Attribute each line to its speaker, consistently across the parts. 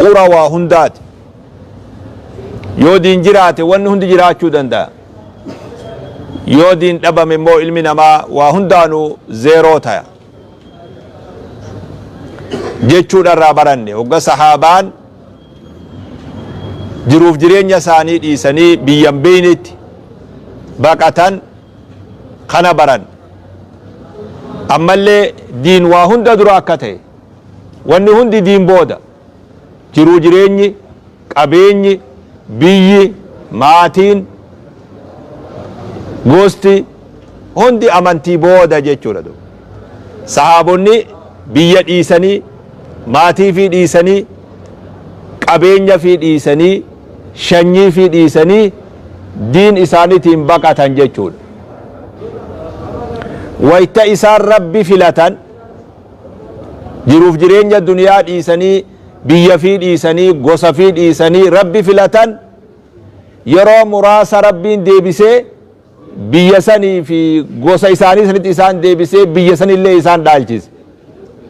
Speaker 1: Bu'ura waa hundaati. Yoo diin jiraate wanni hundi jiraachuu danda'a. Yoo diin dhabame immoo ilmi namaa waa hundaanuu zeeroo taya. Jechuudha irraa baranne hogga sahaabaan jiruuf jireenya isaanii dhiisanii biyya hin beeynetti baqatan kana baran. Ammallee diin waa hunda dura akka ta'e, wanni hundi diin booda. Jiruu jireenyi, qabeenyi, biyyi, maatiin, gosti hundi amantii booda jechuudha duuba. Sahaabonni biyya dhiisanii, maatii fi dhiisanii, qabeenya fi dhiisanii, shanyii fi dhiisanii diin isaaniitiin baqatan jechuudha. Wayta isaan Rabbi filatan jiruuf jireenya duniyaa dhiisanii, biyya fi dhiisanii, gosa fi dhiisanii Rabbi filatan, yeroo muraasa Rabbiin deebisee biyya sanii fi gosa isaanii sanitti isaan deebisee biyya sanillee isaan dhaalchise.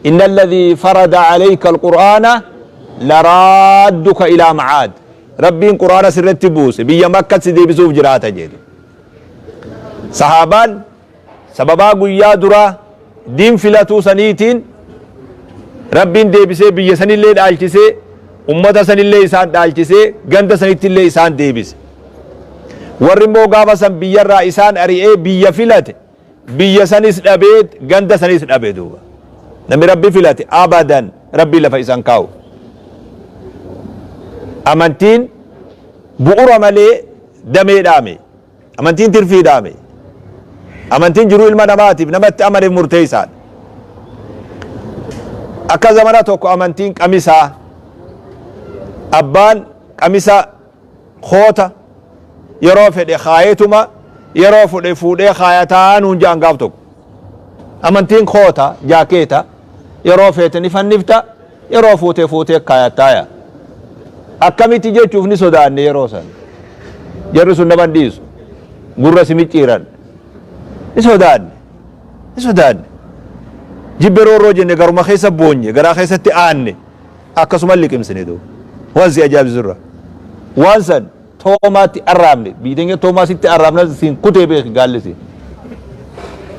Speaker 1: Inna alladhii farada alayka alqur'aana laraadduka ilaa ma'aad. Rabbiin Qur'aana sirratti buuse biyya Makkat si deebisuuf jiraata jedhe. Sahaabaan sababaa guyyaa duraa diin filatuu saniitiin Rabbiin deebisee biyya sanillee dhaalchisee, ummata sanillee isaan dhaalchisee, ganda sanittillee isaan deebise. Warri immoo gaafa san biyyarraa isaan ari'ee biyya filate, biyya sanis dhabee ganda sanis dhabe duuba. Namni Rabbi filate abadan Rabbiin lafa isan kaa'u. Amantiin bu'ura malee damee dhaame. Amantiin tirfiidhaami. Amantiin jiruu ilma namaatiif nama itti amaneef murteessaadha. Akka zamana tokko amantiin qamisaa, abbaan qamisa koota yeroo fedhe kaayetuma yeroo fudhe fuudhee kaayataa nuun ja'an gaaf tokko. Amantiin koota jaakeeta yeroo feete ni fannifta, yeroo fuute fuutee kaayattaaya. Akkamitti jechuuf ni sodaanne yeroo san. Jarri sun nama hin dhiisu. Gurra si micciiran. Ni sodaanne. Ni sodaanne. Jibbe roorroo jenne, garuma keessa boonye, garaa keessatti aanne, akkasuma liqimsine duuba. Waan si ajaa'ibsiisu irraa. Waan san Toomaatti arraabne. Biyyi teenya Toomaa sitti arraabna, siin kutee beeki gaalli siin.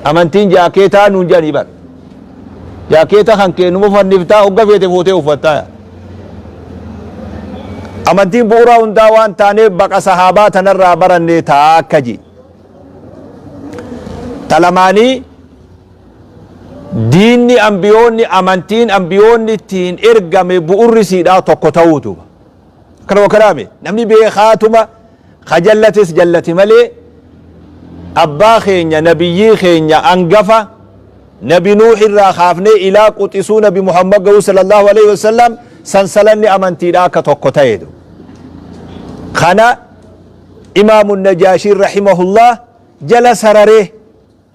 Speaker 1: Amantiin jaakeetaa nuun jedhanii bara. Jaakeeta kan kee numa fanniftaa, hogga feete fuutee uffattaa. Amantiin bu'uura hundaa waan taaneef baqa sahaabaa tanarraa barannee taakka ji. Talamaanii diinni ambiyoonni, amantiin ambiyoonni ittiin ergame bu'urri siidhaa tokko ta'uutu. Kanuma kanaame namni beekaatuma ka jallates jallate malee, abbaa keenya, nabiyyii keenya angafa Nabi Nuuh irraa kaafnee ilaa quxisuu Nabi Muhammad ga'uu sallallahu alaihi wasallam sansalanni amantiidha akka tokko ta'eetu. Kana Imaamu Najaashiin rahimahullah jala sararee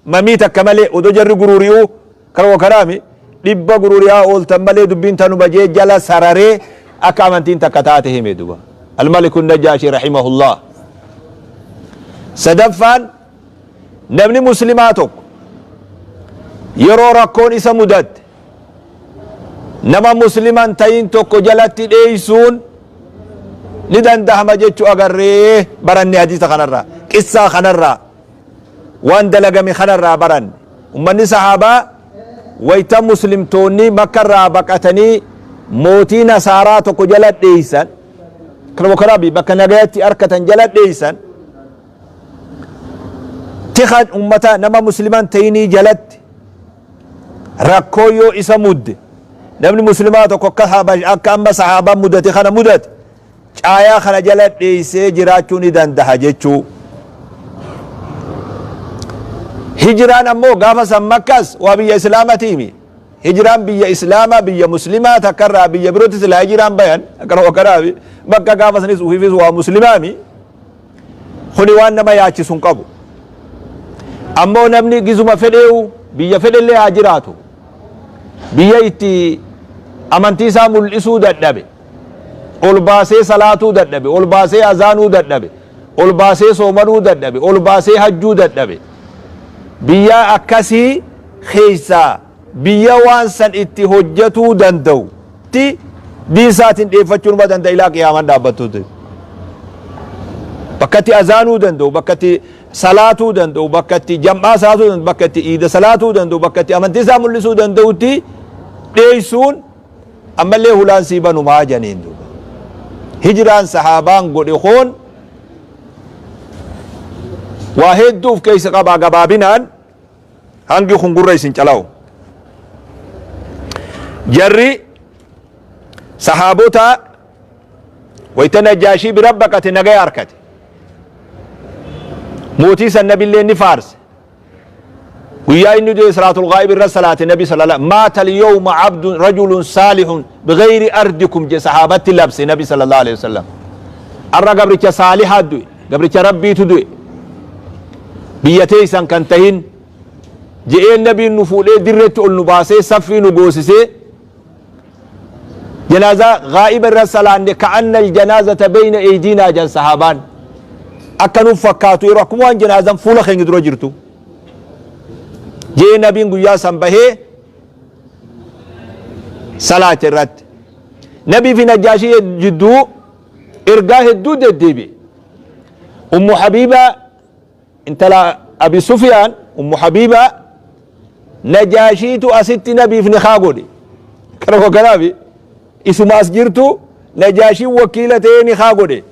Speaker 1: mamii takka malee, odoo jarri guruuri'uu kanuma kanaami dhibba guruuri'aa ooltan malee dubbiin tanuma jee jala sararee akka amantiin takka taate hime duba. Almaliku Najaashi rahimahullah. Sadaffaan, namni muslimaa tokko yeroo rakkoon isa mudatte nama muslima hin ta'in tokko jalatti dheeysuun ni dandahama jechuu agarree baranne. Hadiisa kanarraa, qissaa kanarraa, waan dalagame kanarraa baranne. Ummanni sahaabaa wayta muslimtoonni Makkarraa baqatanii mootii nasaaraa tokko jala dheeysan, kanuma karaa bakka nagayatti arkatan jala dheeysan, tika ummata nama musliman ta'inii jalatti rakkoo yoo isa mudde, namni muslimaa tokko akka amma sahaabaan mudate kana mudate caayaa kana jala dheeysee jiraachuu ni dandaha jechuu. Hijraan ammoo gaafa san Makkas waa biyya islaamatiimi. Hijraan biyya islaamaa, biyya muslimaa takkarraa biyya birootti silaa hijraan bayan akkana wakkanaafi bakka gaafa sanis ufiifis waa muslimaami. Kuni waan nama yaachisu hin qabu. Ammoo namni gizuma fedheewu biyya fedhellee haa jiraatu. Biyya itti amantii isaa mul'isuu dadhabe, ol baasee salaatuu dadhabe, ol baasee azaanuu dadhabe, ol baasee soomanuu dadhabe, ol baasee hajjuu dadhabe. Biyya akkasii keessaa biyya waan san itti hojjatuu danda'u tti Diin isaatiin dhiyeeffachuu numa danda'a ilaa qiyaamaan dhaabbattuutti. Bakka itti azaanuu danda'u, bakka itti salaatuu danda'u, bakka itti jam'aa salaatuu danda'u, bakka itti iida salaatuu danda'u, bakka itti amantii isaa mul'isuu danda'utti dhiyeessuun ammallee hulaan sii banumaa janiin duuba. Hijraan sahaabaan godhe kun waa hedduu of keessa qabaa gabaabinaan hangi kun gurra isin calaa'u. Jarri sahaabota wayta Najaashii bira baqate nagaya harkate. Mootii san nabillee ni faarse. Guyyaa inni du'e salaatul ghaa'ib irra salaate nabi sallallahu maata al-yawma abdun rajulun saalihun bighayri ardikum je sahaabatti labse nabi sallallahu alaihi wasallam. Arra gabricha saalihaa du'e, gabricha rabbiitu du'e. Biyya teessan kan tahin je'een nabiin nu fuudhee dirretti ol nu baasee saffii nu goosisee Janaazaa gaa'iba irra salaanne ka'anna aljanaazata beeyna eeydiinaa jan sahaabaan akka nuuf fakkaatu yeroo akkuma waan janaazan fuula keenya dura jirtu jee nabiin guyyaa san bahee salaate irratti nabii fi najaashii jidduu ergaa hedduu deddeebi'e. Ummu Habiibaa Intala Abi Sufyaan Ummu Habiibaa Najaashiitu asitti nabiif nikaa godhe. Kana kanaaf isuma as jirtu Najaashiin wakiila ta'ee nikaa godhe.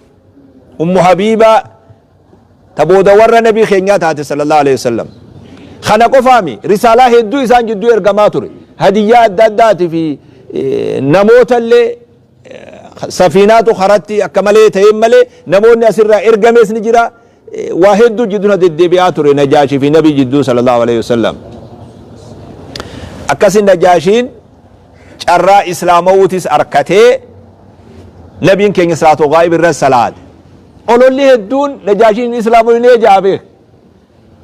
Speaker 1: Ummu Habiibaa ta booda warra nabii keenyaa taate sallallahu alaihi wasallam. Kana qofaami risaalaa hedduu isaan jidduu ergamaa ture. Hadiyyaa adda addaatii fi namoota illee safiinaatu karatti akka malee ta'een malee namoonni asirraa ergamees ni jira. Waa hedduu jidduu na deddeebi'aa ture Najaashii fi Nabii jidduu sallallahu alaihi wasallam. Akkasi Najaashiin carraa Islaamawuutis arkatee Nabiin keenya salaatu ghaa'ib irra salaate. Ololli hedduun Najaashiin Islaamawuu ni ejaa beek.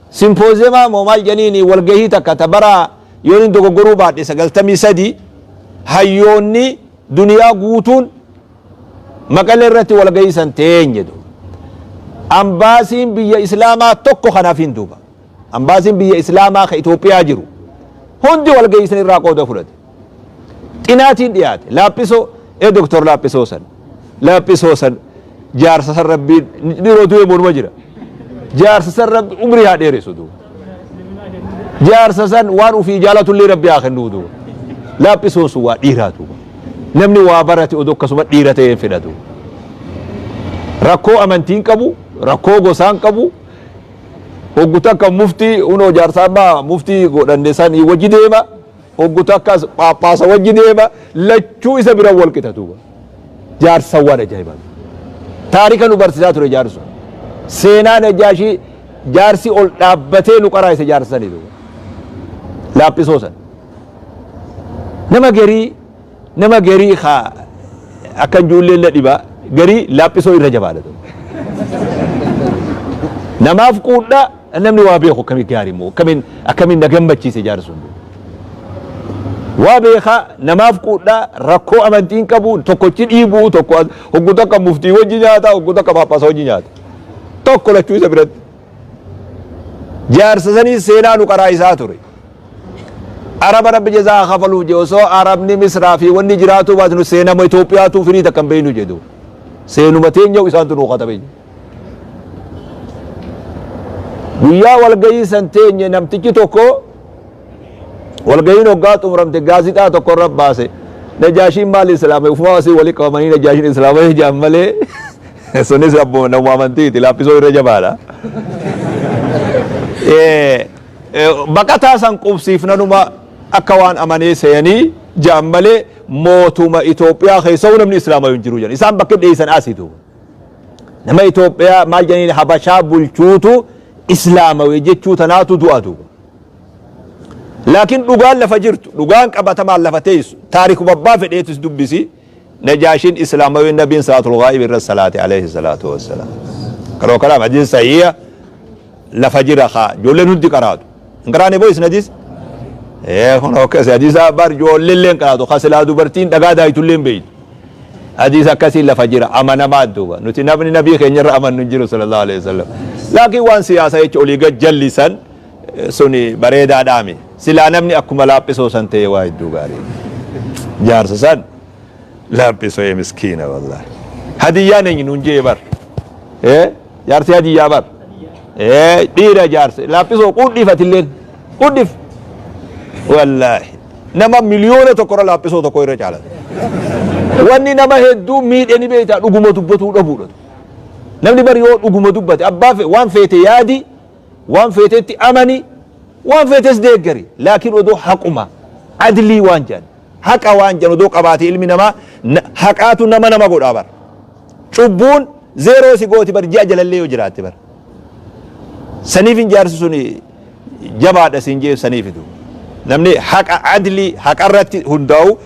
Speaker 1: Simpoozemaa moo maal janiini walgahii takka ta bara yoon hin dogoggoruu baadhe 93 hayyoonni duniyaa guutuun Maqalee irratti walgahii san teenye duuba. Ambaasiin biyya Islaamaa tokko kan hafin duuba. Ambaasiin biyya Islaamaa ka Itoophiyaa jiru hundi walgahii san irraa qooda fudhate. Xinaatiin dhiyaate. Laaphisoo ee Doktor Laaphisoo san. Laaphisoo san jaarsa san rabbiin dhiroo du'ee morma jira. Jaarsa san rabbi umrii haa dheeressu duuba. Jaarsa san waan ufii jaalatullee rabbi haa kennuu duuba. Laaphisoon sun waa dhiiraa duuba. Namni waa barate odoo akkasuma dhiira ta'ee hin fedhatu. Rakkoo amantiin qabu, rakkoo gosaan qabu, hoggu takka muftii unoo jaarsa ammaa muftii godhanne san wajji deema, hoggu takkas phaaphaasa wajji deema, lachuu isa bira wal qixa duuba. Jaarsa waan ajaa'ibaa. Taarika nu barsiisaa ture jaarsu. Seenaa Najaashii jaarsi ol dhaabbatee nu qaraa isa jaarsa sanii duuba. Laaphisoo san. Nama garii nama garii ka akka ijoolleen na dhiba garii laaphisoo irra jabaadha. Namaaf quudha namni waa beeku akkamiin gaarii immoo akkamiin akkamiin na gammachiise jaarsi sun. Waa beekaa namaaf quudha rakkoo amantii hin qabu tokkochi dhiibuu tokko hoggu takka muftii wajji nyaata hoggu takka paappaasa wajji nyaata. Tokko lachuu isa biratti. Jaarsa sanii seenaa nu qaraa isaa ture. Araba rabbi jazaa haa kafaluuf je osoo arabni misraa fi wanni jiraatuu baatu nu seenama Itoophiyaatu firii takka hin beeynu jedhu. Seenuma teenya'u isaantu nuu katabe. Guyyaa walgahii san teenye namtichi tokko walgahiin hoggaa xumuramte gaazixaa tokko irra baase. Najaashiin maal islaame ufumaa asii walii qabamanii najaashiin islaama jaan malee sunis abbuma nama amantiiti laaphisoo irra jabaadha. Baqataa san qubsiifnanuma akka waan amanee seeyanii ja'an malee mootuma Itoophiyaa keessa namni islaama hin jiru jedhan. Isaan bakka dheeysan asii duuba. Nama Itoophiyaa maal jedhaniin Habashaa bulchuutu islaamawe jechuu tanaatu du'a duuba. Laakiin dhugaan lafa jirtu, dhugaan qabatamaan lafa teessu, taarikuma abbaa fedheetis dubbisi, Najaashiin islaamawee nabiin salaatul ghaa'ib irra salaate alayhi salaatu wassalaam. Karoo kanaaf hadiisa sahiiha lafa jira kaa ijoolleen hundi qaraatu. Hin qaraane boo isin hadiisa? Ee kun akkas hadiisa bar ijoolleen illee hin qaraatu ka silaa dubartiin dhagaa daayitullee hin beeytu. Hadiisa akkasii lafa jira amanamaa duuba nuti namni nabii keenya irra amannu hin jiru sallallahu alaihi wasallam. Laakiin waan siyaasaa jecha olii gad jallisan suni bareedaadhaami. Silaa namni akkuma laaphisoo san ta'e waa hedduu gaarii. Jaarsa san. Laaphisoo miskiina wallaahi. Hadiyyaa neenyi nuun jee bar. Jaarsi hadiyyaa bar. Dhiira jaarsi. Laaphisoo quudhiif atilleen. Quudhiif. Wallaahi. Nama miliyoona tokkorra laaphisoo tokko irra caalata. Wanni nama hedduu miidhe ni beektaa dhuguma dubbatuu dhabuudha. Namni bar yoo dhuguma dubbate abbaa waan feete yaadi waan feetetti amani waan feetes deeggari laakiin odoo haquma adlii waan jedhan haqa waan jedhan odoo qabaate ilmi namaa haqaatu nama nama godhaa bar. Cubbuun zeeroo si gooti bar ji'a jalallee yoo jiraatte bar. Saniif hin jaarsi suni jabaadha siin jee saniifitu. Namni haqa adlii haqarratti hundaa'u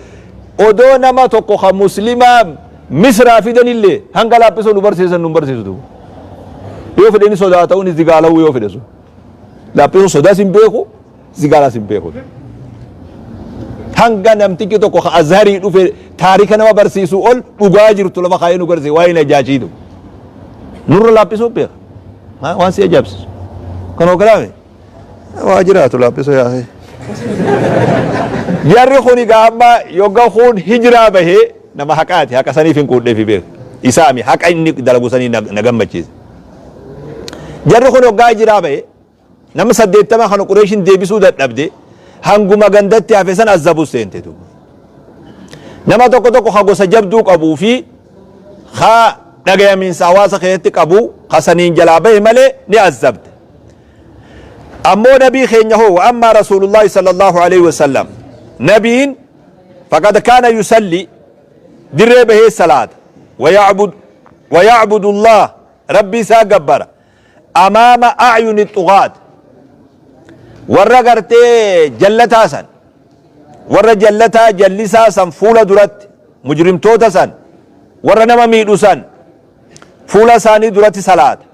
Speaker 1: odoo nama tokko ka muslimaa Misraa fidanillee hanga laaphisoo nu barsiisan nu barsiisu. Yoo fedhe inni sodaata inni zigaalawuu yoo fedhe sun. Laaphisoo sodaas hin beeku zigaalaas hin beeku. Hanga namtichi tokko ka Azharii dhufe taarika nama barsiisu ol dhugaa jirtu lafa kaayee nu garsiise waa'ee Najaashiitu. Nurra laaphisoo beeka. Waan si ajaa'ibsiisu. Kan hooganaame waa jiraatu laaphisoo yaasee. Jarri kun egaa amma yogga kun hijiraa bahee nama haqaati haqa saniif hin quudheefi beeku. Isaami haqa inni dalagu sanii na gammachiise. Jarri kun hoggaa hijiraa bahee nama 80 kana Qureeshin deebisuu dadhabde hanguma gandatti hafe san azzabu seente duuba. Nama tokko tokko ka gosa jabduu qabuu fi ka dhagayamiinsa hawaasa keessatti qabu ka saniin jalaa bahe malee ni azzabde. Ammoo nabii keenya hoo wa ammaa rasuulullaahi sallallahu alaihi wasallam nabiin faqad kaana yusalli dirree bahee salaata wa yacbudu rabbi isaa gabbara amaama a'yuni xugaat warra gartee jallataa san warra jallataa jallisaa san fuula duratti mujrimtoota san warra nama miidhu san fuula isaanii duratti salaata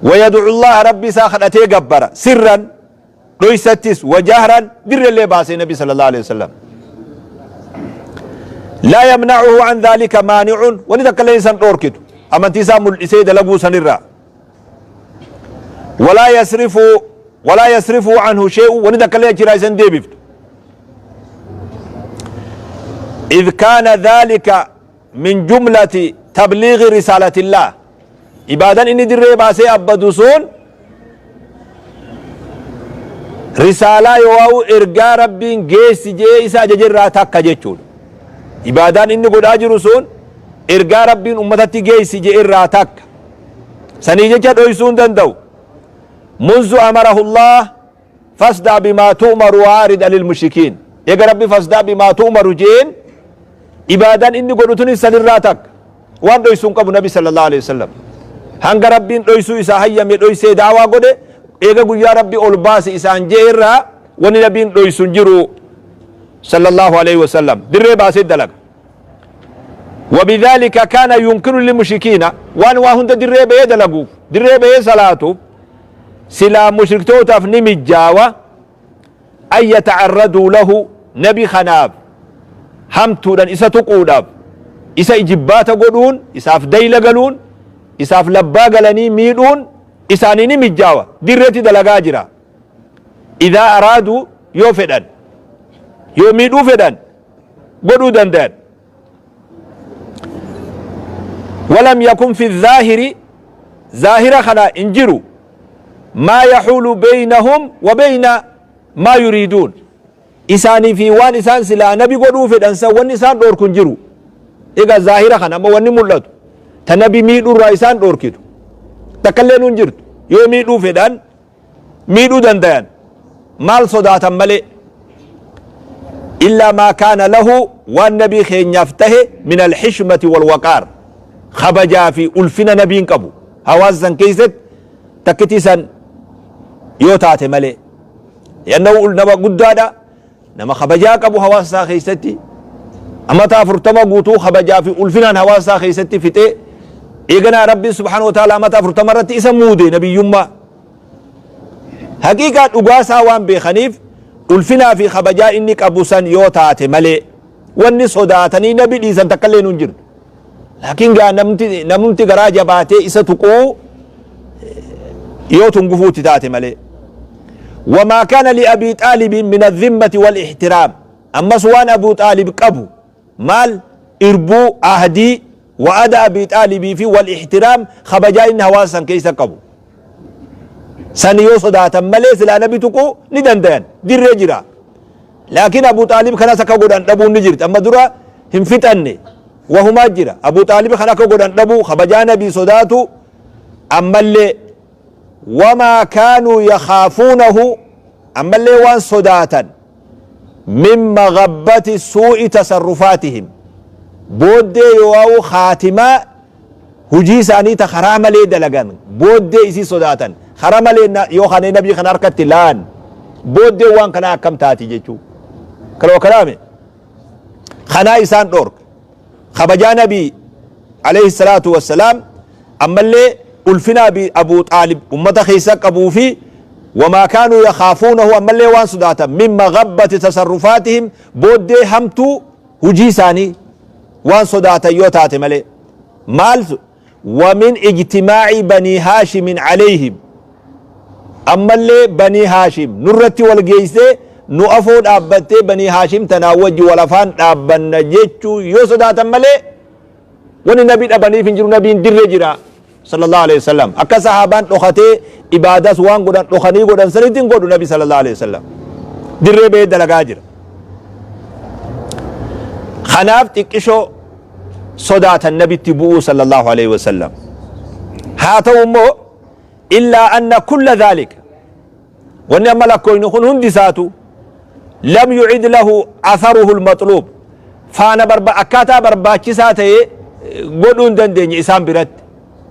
Speaker 1: wayad'u allaha rabbi isaa kadhatee gabbara sirran dhoysattis wajahran dirrellee baasee nabi sallallahu alaihi wasallam laa yamna'uhu an dhalika maani'un wani takka illee isan dhoorkitu amantii isaa mul'isee dalaguu sanirraa walaa yasrifu walaa yasrifu anhu shay'un wani takka illee achiraa isan deebiftu إذ كان ذلك min jumlati tabliighi risaalatillaah ibaadan inni dirree baasee abbadu sun risaalaa yoo'u ergaa rabbiin geessi jee isa ajaje irraa takka jechuudha. Ibaadaan inni godhaa jiru sun ergaa rabbiin ummatatti geessi jee irraa takka. Sanii jecha dhoysuu hin danda'u. Munzu amarahullah Fasda' bimaa tu'maru wa'arid anil mushrikiin. Eega Rabbi fasda' bimaa tu'maru je'een ibaadaan inni godhu tunis sanirraa takka. Waan dhoysu hin qabu Nabi sallallahu alaihi wasallam. Hanga Rabbiin dhoysuu isaa hayyame dhoysee da'waa godhe eega guyyaa Rabbi ol baase isaan je'e irraa wanni Nabiin dhoysu hin jiru sallallahu alaihi wasallam. Dirree baasee dalaga. وبذلك كان ينكر للمشركين وان waa hunda dirree bahee dalaguuf dirree bahee salaatuuf silaa mushriktootaaf ni mijjaawa an yata'arraduu lahu nabi kanaaf hamtuudhan isa tuquudhaaf isa ijibbaata godhuun isaaf dayla galuun isaaf labbaa galanii miidhuun isaanii ni mijjaawa dirreetti dalagaa jira idaa araaduu yoo fedhan yoo miidhuu fedhan godhuu dandayan walam yakun fi zaahiri zaahira kana hin jiru maa yaxuulu beynahum wa beyna maa yuriiduun isaanii fi waan isaan silaa nabi godhuu fedhan san wanni isaan dhoorku hin jiru egaa zaahira kana amma wanni mul'atu ta nabi miidhuurraa isaan dhoorkitu takkallee nun jirtu yoo miidhuu fedhan miidhuu dandayan maal sodaatan malee illaa maa kaana lahu waan nabii keenyaaf tahe min alhishmati walwaqaar kabajaa fi ulfina nabiin qabu hawaasa san keessatti takkitii san yoo taate malee li'annahu nama guddaadha Nama kabajaa qabu hawaasa isaa keessatti amata 40 guutuu kabajaa fi ulfinaan hawaasa isaa keessatti fixee eeganaa Rabbiin subhaanahu wa ta'ala amata 40 irratti isa muude nabiyyummaa. Haqiiqaa dhugaa isaa waan beekaniif ulfinaa fi kabajaa inni qabu san yoo taate malee wanni sodaatanii nabi dhiisan takka illee hin jirtu. Laakiin gaa namti namumti garaa jabaatee isa tuquu yoo tun gufuutti taate malee. Wamaa kaana li Abii Xaalibin min adhimmati wal ihtiraam. Ammas waan Abuu Xaalib qabu Maal? Irbuu, ahdii, wa'ada Abii Xaalibii fi wal ixtiraam, kabajaa inni hawaasa san keessa qabu. San yoo sodaatan malee silaa nabi tuquu ni dandayan. Dirree jira. Laakiin Abu Xaalib kanas akka godhan dhabuun ni jirti. Amma dura hin fixanne. Wahumaa jira. Abu Xaalib kan akka godhan dhabuu, kabajaa nabii sodaatu, ammallee wamaa kaanuu yakhaafuunahu, ammallee waan sodaatan, min maghabbati suu'i tasarrufaatihim, booddee yoo'aa'u khaatimaa hujii isaanii ta karaa malee dalagan booddee isii sodaatan, karaa malee yoo kanee nabii kana harkatti laan booddee waan kanaa akkam taati jechuu kanuma kanaame kanaa isaan dhoorka. Kabajaa nabii alayhi salaatu wassalaam, ammallee ulfina Abu Xaalib ummata keessa qabuu fi wamaa kaanuu yakhaafuunahu, ammallee waan sodaatan, min maghabbati tasarrufaatihim, booddee hamtuu hujii isaanii waan sodaatan yoo taate malee. Maal? Wa min ijtimaa'i banii haashimin alayhim, ammallee banii haashim nurratti wal geessee nu afoo dhaabbattee banii haashim tanaa wajji wal afaan dhaabbanna jechuu yoo sodaatan malee wani nabi dhabaniif hin jiru. Nabiin dirre jira sallallahu alaihi wasallam. Akka sahaabaan dhokatee ibaadas waan godhan dhokanii godhan sanitti hin godhu. Nabi sallallahu alaihi wasallam dirree bahee dalagaa jira. Kanaaf xiqqishoo sodaatan nabitti bu'uu sallallahu alaihi wasallam. Haa ta'u immoo, illaa anna kulla dhaalika, wanni amma lakkoynu kun hundi isaatu, lam yucid lahu atharuhu almaxluub, faana barba akkaataa barbaachisaa ta'e godhuu hin dandeenye isaan biratti.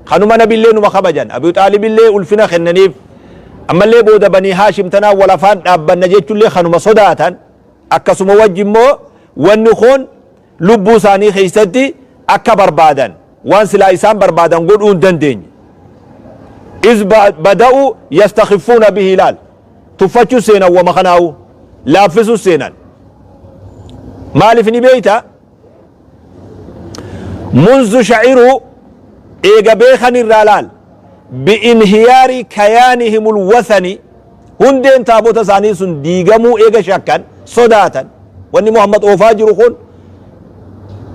Speaker 1: Kanuma nabillee numa kabajan, Abu Xaalibillee ulfina kennaniif, ammallee booda banii Haashim tanaan wal afaan dhaabbanna jechuullee kanuma sodaatan. Akkasuma wajji immoo wanni kun lubbuu isaanii keessatti akka barbaadan, waan silaa isaan barbaadan godhuu hin dandeenye. Iz bada'u yastakiffuuna bihi, ilaal, tuffachuu seenan, wama kanaawu laaffisuu seenan. Maaliif ni beeyta? Munzu shaciruu, eega beekan irraa, laal, bi'inhiyaari kayaanihimul wathani, hundeen taabota isaanii sun diigamuu eega shakkan, sodaatan. Wanni Muhammad oofaa jiru kun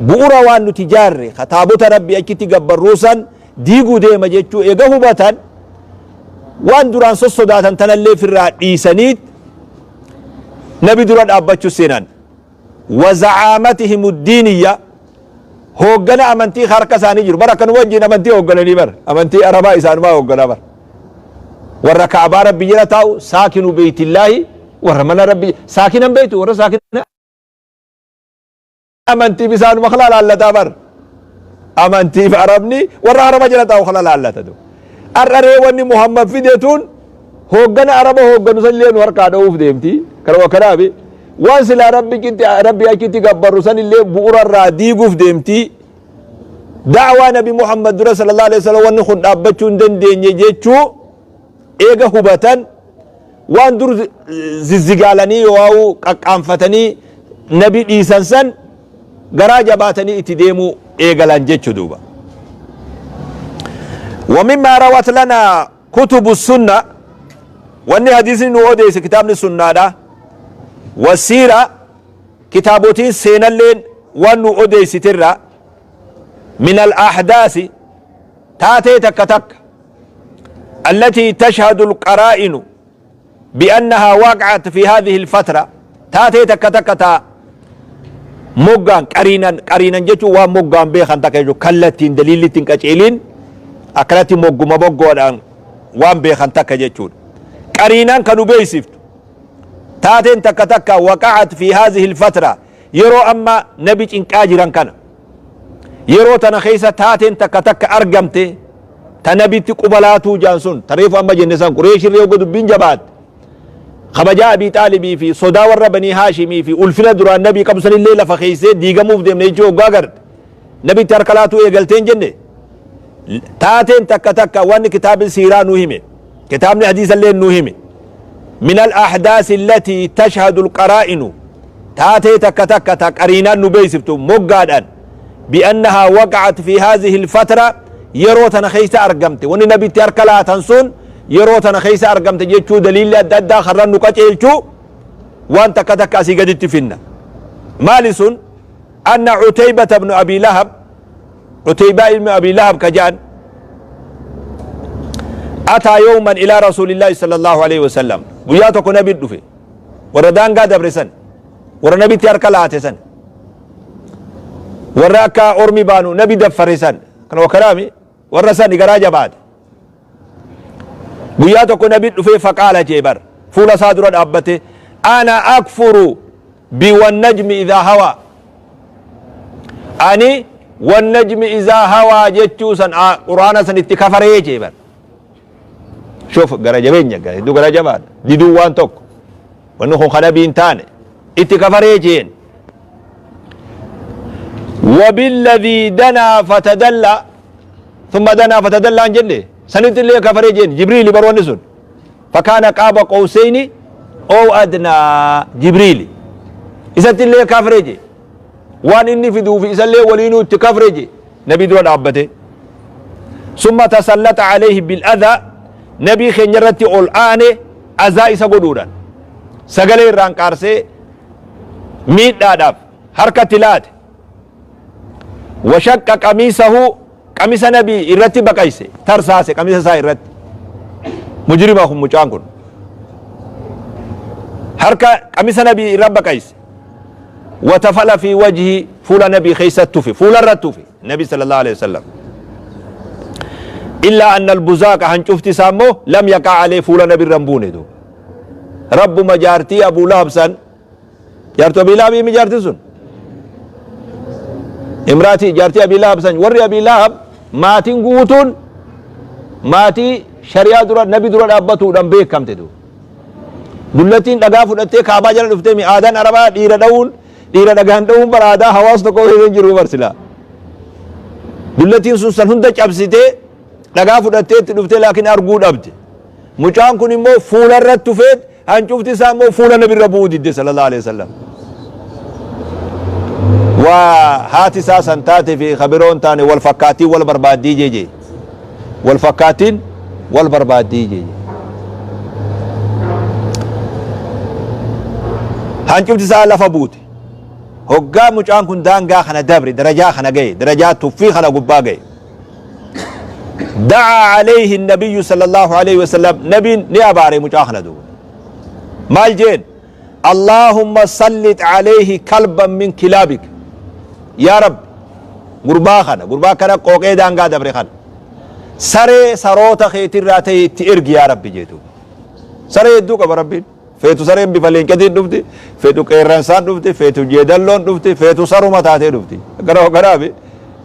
Speaker 1: bu'ura waan nuti jaarre ka taabota rabbi achitti gabbarruu san diiguu deema jechuu eega hubatan, waan duraan sossodaatan tanallee firraa dhiisaniit nabi dura dhaabbachuu seenan. Wa zacaamatihim uddiiniyya, hooggana amantii harka isaanii jiru bara akkanuma wajjin amantii hooggananii bar, amantii arabaa isaanumaa hoogganaa bar, warra kaabaa rabbi jala taa'u, saakinu beeytillaahi, warra mana rabbi saakinan beeytu, warra saakina amantiif isaanuma kala laallataa bar. Amantiif arabni warra harama jala taa'u kala laallata. Du har'aree wanni Muhammad fide tun hooggana araba hoogganu san illee nu harkaa dha'uuf deemti. Kanuma kanaafi waan silaa rabbi rabbi achitti gabbarru san illee bu'ura irraa diiguuf deemti. Da'waa nabi Muhammad dura sallallahu alaihi wasallam wanni kun dhaabbachuu hin dandeenye jechuu eega hubatan, waan dur zizzigaalanii yoo'aa'u qaqqaanfatanii nabi dhiisan san garaa jabaatanii itti deemuu eegalan jechu duuba. ومما روت لنا كتب السنة، wanni hadiisni nu odeesse kitaabni sunnaadha wasiira kitaabotiin seenalleen waan nu odeessitirra, من الأحداث، taatee takka takka, التي تشهد القرائن بأنها وقعت في هذه الفترة، taatee takka takka ta moggaan qariinan, qariinan jechuun waan moggaan beekan takka jechuun, kallattiin daliilli ittiin qaceeliin akkanatti mogguma moggoodhaan waan beekan takka jechuudha. Qariinaan kan nu beeksiftu taateen takka takka, وقعت في هذه الفترة, yeroo amma nabi cinqaa jiran kana, yeroo tana keessa taateen takka takka argamte ta nabitti qubalaatuu jaan sun, tareefu amma jenne san, Qureeshirree oga dubbiin jabaatte, kabajaa Abii Xaalibii fi sodaa warra banii Haashimii fi ulfina duraan nabii qabu sanillee lafa keessee diigamuuf deemne jechuu hoggaa garte, nabitti harka laatuu eegalteen jenne. Taateen takka takka wanni kitaabni siiraa nu hime, kitaabni hadiisallee nu hime, من الأحداث التي تشهد القرائن, taatee takka takka ta qariinaan nu beeksiftu moggaadhaan, بأنها وقعت في هذه الفترة, yeroo tana keessa argamte, wanni nabitti harka laatan sun yeroo tana keessa argamte jechuu daliilli adda addaa karran nu qaceelchuu waan takka takka asii gaditti finna. Maali sun? Anna Cuteybata ibnu Abii Lahab, Cuteybaa ilmi Abii Lahab ka ja'an, ataa yawman ilaa Rasuulillaahi sallallahu alaihi wasallam. Guyyaa tokko nabi dhufe. Warra daangaa dabre san, warra nabitti harka laate san, warra akka ormi baanu nabi daffare san, kana wakaraami warra sani garaa jabaate. Guyyaa tokko nabi dhufee faqaala jee bar fuula isaa dura dhaabbate, ana akfuru bi wannajmi idhaa hawaa, ani wannajmi idhaa hawaa jechuu san quraana san itti kafaree jee bar. Shuf gara jabeenya gara hedduu gara jabaadha diduu waan tokko wanni kun ka nabii hin taane itti kafaree jeen. Wabilladhii danaa fatadallaa thumma danaa fatadallaa hin jenne sanitti illee kafaree jeen. Jibriili bar wanni sun fakaana qaaba qawseyni ow adnaa, Jibriili isatti illee kafree jee, waan inni fiduu fi isallee waliinuu itti kafree jee nabii dura dhaabbate. Summa tasallata alayhi bil adhaa, nabii keenya irratti ol aane azaa isa godhuudhaan sagalee irraan qaarsee miidhaadhaaf harkatti laate. Washaqqa qamiisahu, qamisa nabii irratti baqayse, tarsaase qamisa isaa irratti. Mujrima kun, mucaan kun harka qamisa nabii irra baqayse. Watafala fi wajhi, fuula nabii keessa tufe, fuula irra tufe nabi sallallahu alaihi wasallam. Illaa anna albuzaaqa, hancufti isaa immoo, lam yaqaa alee, fuula nabi irra hin buune. Duuba rabbuma jaartii Abuu Lahab san, jaartuu Abii Lahabii mi jaartiin sun, imraatii jaartii Abii Lahab san, warri Abii Lahab maatiin guutuun maatii shari'aa dura nabi dura dhaabbatuudhaan beekamte. Duuba dullattiin dhagaa fudhattee kaabaa jala dhuftee mi aadaan arabaa dhiira dha'uun, dhiira dhagaan dha'uun bara aadaa hawaasa tokko keessa hin jiru bar silaa. Dullattiin sun san hunda cabsitee dhagaa fudhattee itti dhuftee, laakiin arguu dhabde. Mucaan kun immoo fuula irratti tufeet hancufti isaa immoo fuula nabirra bu'uu didde sallallahu alaihi wasallam. Waa haati isaa san taate fi kabiroon taane wal fakkaattiin wal barbaaddii jeje. Wal fakkaattiin wal barbaaddii jeje. Hancufti isaa lafa buute. Hoggaa mucaan kun daangaa kana dabre, darajaa kana gahe, darajaa tuffii kana gubbaa gahe. Da'aa alayhi nabiyyu sallallahu alayhi wasallam, nabiin ni abaare mucaa kana duuba. Maal jeen? Allaahumma sallit alayhi kalban min kilaabik. Yaa Rabbi, gurbaa kana, gurbaa kana qooqee daangaa dabre kana, saree saroota keetirraa ta'e itti ergi yaa Rabbi jeetu. Saree hedduu qaba Rabbiin. Feetu sareen bifa leencatiin dhufti, feetu qeerransaan dhufti, feetu jeedalloon dhufti, feetu saruma taatee dhufti. Gara garaafi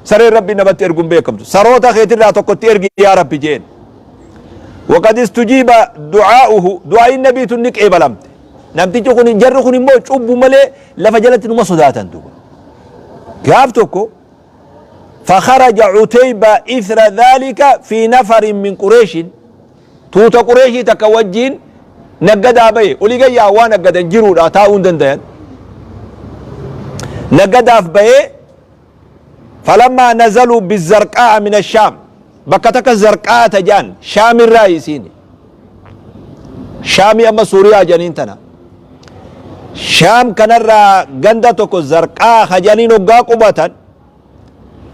Speaker 1: sareen Rabbiin namatti erguun beekamtu. Saroota keetirraa tokkotti ergi yaa Rabbi jeen. Waqad istujiiba du'aa'uhu, du'aa'iin nabiitu ni qeebalamte. Namtichi kun, jarri kun immoo cubbu malee lafa jalatti numa sodaatan duuba. Gaaf tokko fakharaja Cutayba ithra dhalika fi nafarin min Qureeshin, tuuta Qureeshii takka wajjiin naggadaa bahe. Olii gayyaa waa naggadan jiruudha, taa'uu hin dandayan. Naggadaaf bahee, falammaa nazaluu bizarqaa'a min ashaam, bakka takka zarqaa'a ta jedhan shaamirraa, isiin shaamii amma Suuriyaa jedhaniin tana, Shaam kanarraa ganda tokko zarqaa ka jedhaniin hoggaa qubatan,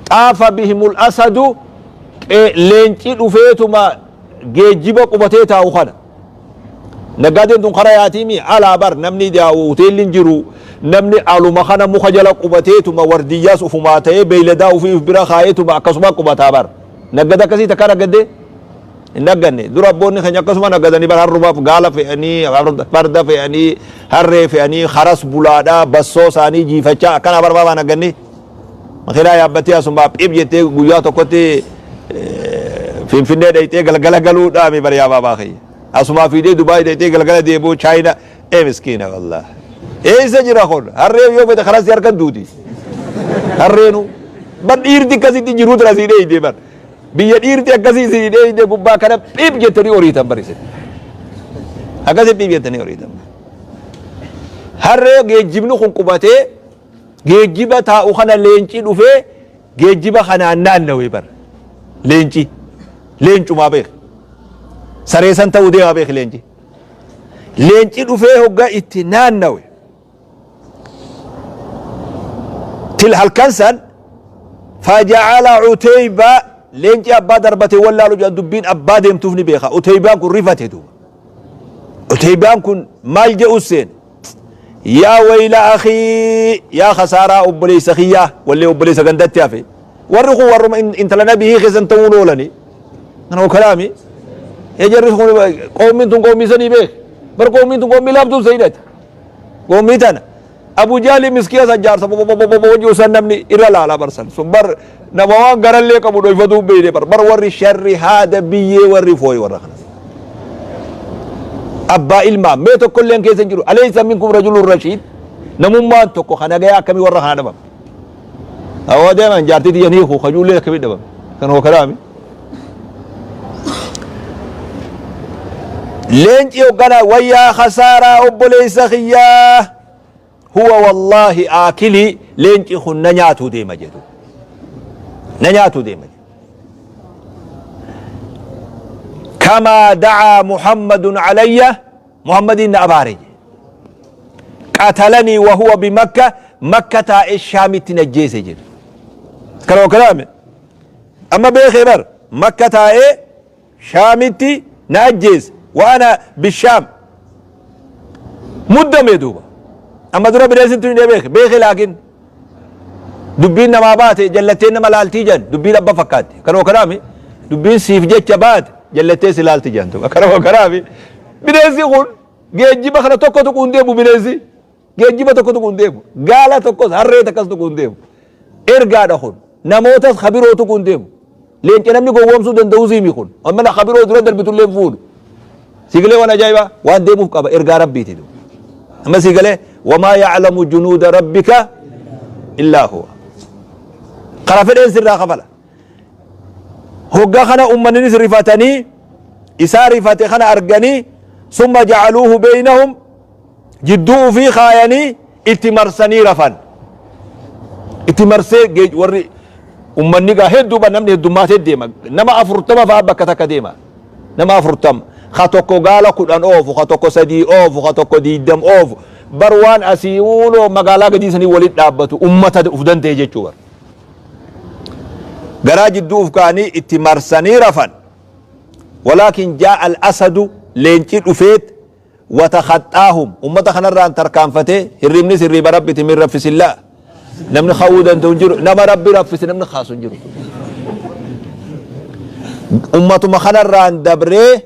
Speaker 1: xaafa bihimul asadu, leenci dhufeetuma geejjiba qubatee taa'u kana. Naggaadeen tun kara yaatiimi alaa bar, namni hoteelli hin jiru, namni aluma kana muka jala qubateetuma wardiyyaas ufumaa ta'ee beeyladaa ofii uf bira kaayeetuma akkasuma qubataa bar. Naggada akkasii takka naggaddee hin nagganne. Dura abboonni keenya akkasuma naggadanii bar, harrumaaf gaala fe'anii, farda fe'anii, harree fe'anii, karas bulaadhaa bassoo isaanii jiifachaa akkana barbaabaa nagganne. Makiinaa yaabbattee asumaa phib jettee guyyaa tokkotti Finfinnee dhayxee galgala galuu dhaame bar yaa baabaa kiyya. Asumaa fiidee Dubaay dhayxee galgala deebi'uu Chaayina ee miskiina wallah. Eessa jira kun? Harree yoo fete karaa si harkan duuti. Harreenu. Bar dhiirti akkasitti jiruu tana sii dheeyde bar. Biyya dhiirti akkasii sii dheeyde gubbaa kana phib jettanii horiitan bar isin. Akkasii phib jettanii horiitan. Harree geejjibni kun qubatee geejjiba taa'u kana leenci dhufee geejjiba kanaan naannawe bar. Leenci leencumaa beek, saree san ta'uu deemaa beek. Leenci leenci dhufee hogga itti naannawe, Til halkan san faja'ala Uteyba leenci abbaa darbate wallaalu jedhan dubbiin abbaa deemtuuf ni beeka. Uteybaan kun rifate duuba. Uteybaan kun maal jedhu seen? Yaa wayla akhii yaa khasaaraa obboleessa kiyyaa wallee obboleessa gandatti hafe. Warri kun warruma intala nabii keessan ta'uun oolani. Kana kalaami. Ee jarri kun qoomiin tun qoomii sanii beek. Bar qoomiin tun qoomii laaftuu sayidati. Qoomii tana. Abu Jahli miskiya san jaarsa bobobobobo san namni irra laala bar san. Sun bar nama waan garallee qabu dhoyfatuu beeyne bar. Bar warri sharri haada biyyee warri fooyi warra kana. Abbaa ilmaa mee tokkolleen keessa hin jiru. Alaysa minkum rajulun rashiid. Namummaan tokko kan nagayaa akkamii warra kana dhabame. Awwa deeman jaartii tiyya ni hiiku kajuullee akkamii dhabame. Kan hoo kalaami. Leenci hoggana wayyaa khasaaraa obboleessa kiyyaa huwa wallaahi aakilii leenci kun na nyaatuu deema jedhu. Na nyaatuu deema jedhu. Kamaa dacaa Muhammadun alayya Muhammadiin na abaare jedhe. Qatalanii wa huwa bimakka makka taa'ee shaamitti na ajjeese jedhe. Kana kalaame. Amma beekee bar makka taa'ee shaamitti na ajjeese wa ana bishaam. Muddame duuba. Amma dura bineensi tun hin beeke beeke laakiin dubbiin namaa baate jallattee nama laaltii jedhan dubbiin abba fakkaatti. Kanuma kanaami dubbiin siif jecha baate jallattee si laalti jedhan duuba. Kanuma kanaami bineensi kun geejjiba kana tokko tuquu hin deemu bineensi. Geejjiba tokko tuquu hin deemu. Gaala tokkos harree takkas tuquu hin deemu. Ergaadha kun. Namootas kabiroo tuquu hin deemu. Leenca namni gowwoomsuu danda'u siimi kun. Amma na kabiroo dura darbitullee hin fuudhu. Siigalee waan ajaa'ibaa waan deemuuf qaba ergaa rabbiiti. Amma siigalee wamaa ya'lamu junuuda rabbika illaa huwa. Kara fedheen sirraa kafala. Hoggaa kana ummanninis rifatanii isaa rifate kana arganii summa ja'aluuhu beeynahum jidduu ufii kaayanii itti marsanii rafan. Itti marsee warri ummanni gaa hedduu ba namni heddummaatee deema. Nama 40 fa'aa bakka takka deema. Nama 40. Ka tokko gaala 10 oofu, ka tokko 3 oofu, ka tokko 20 oofu. Bar waan asii uunoo magaalaa gadii sanii walitti dhaabbatu ummata uf danda'e jechuu bar. Garaa jidduu uf kaanii itti marsanii rafan. Walaakin jaa al-asadu leenci dhufeet watakhaxxaahum ummata kanarraan tarkaanfatee hirribnis hirriba rabbiti min raffisillaa namni ka'uu danda'u hin jiru nama rabbi raffise namni kaasu hin jiru ummatuma kanarraan dabree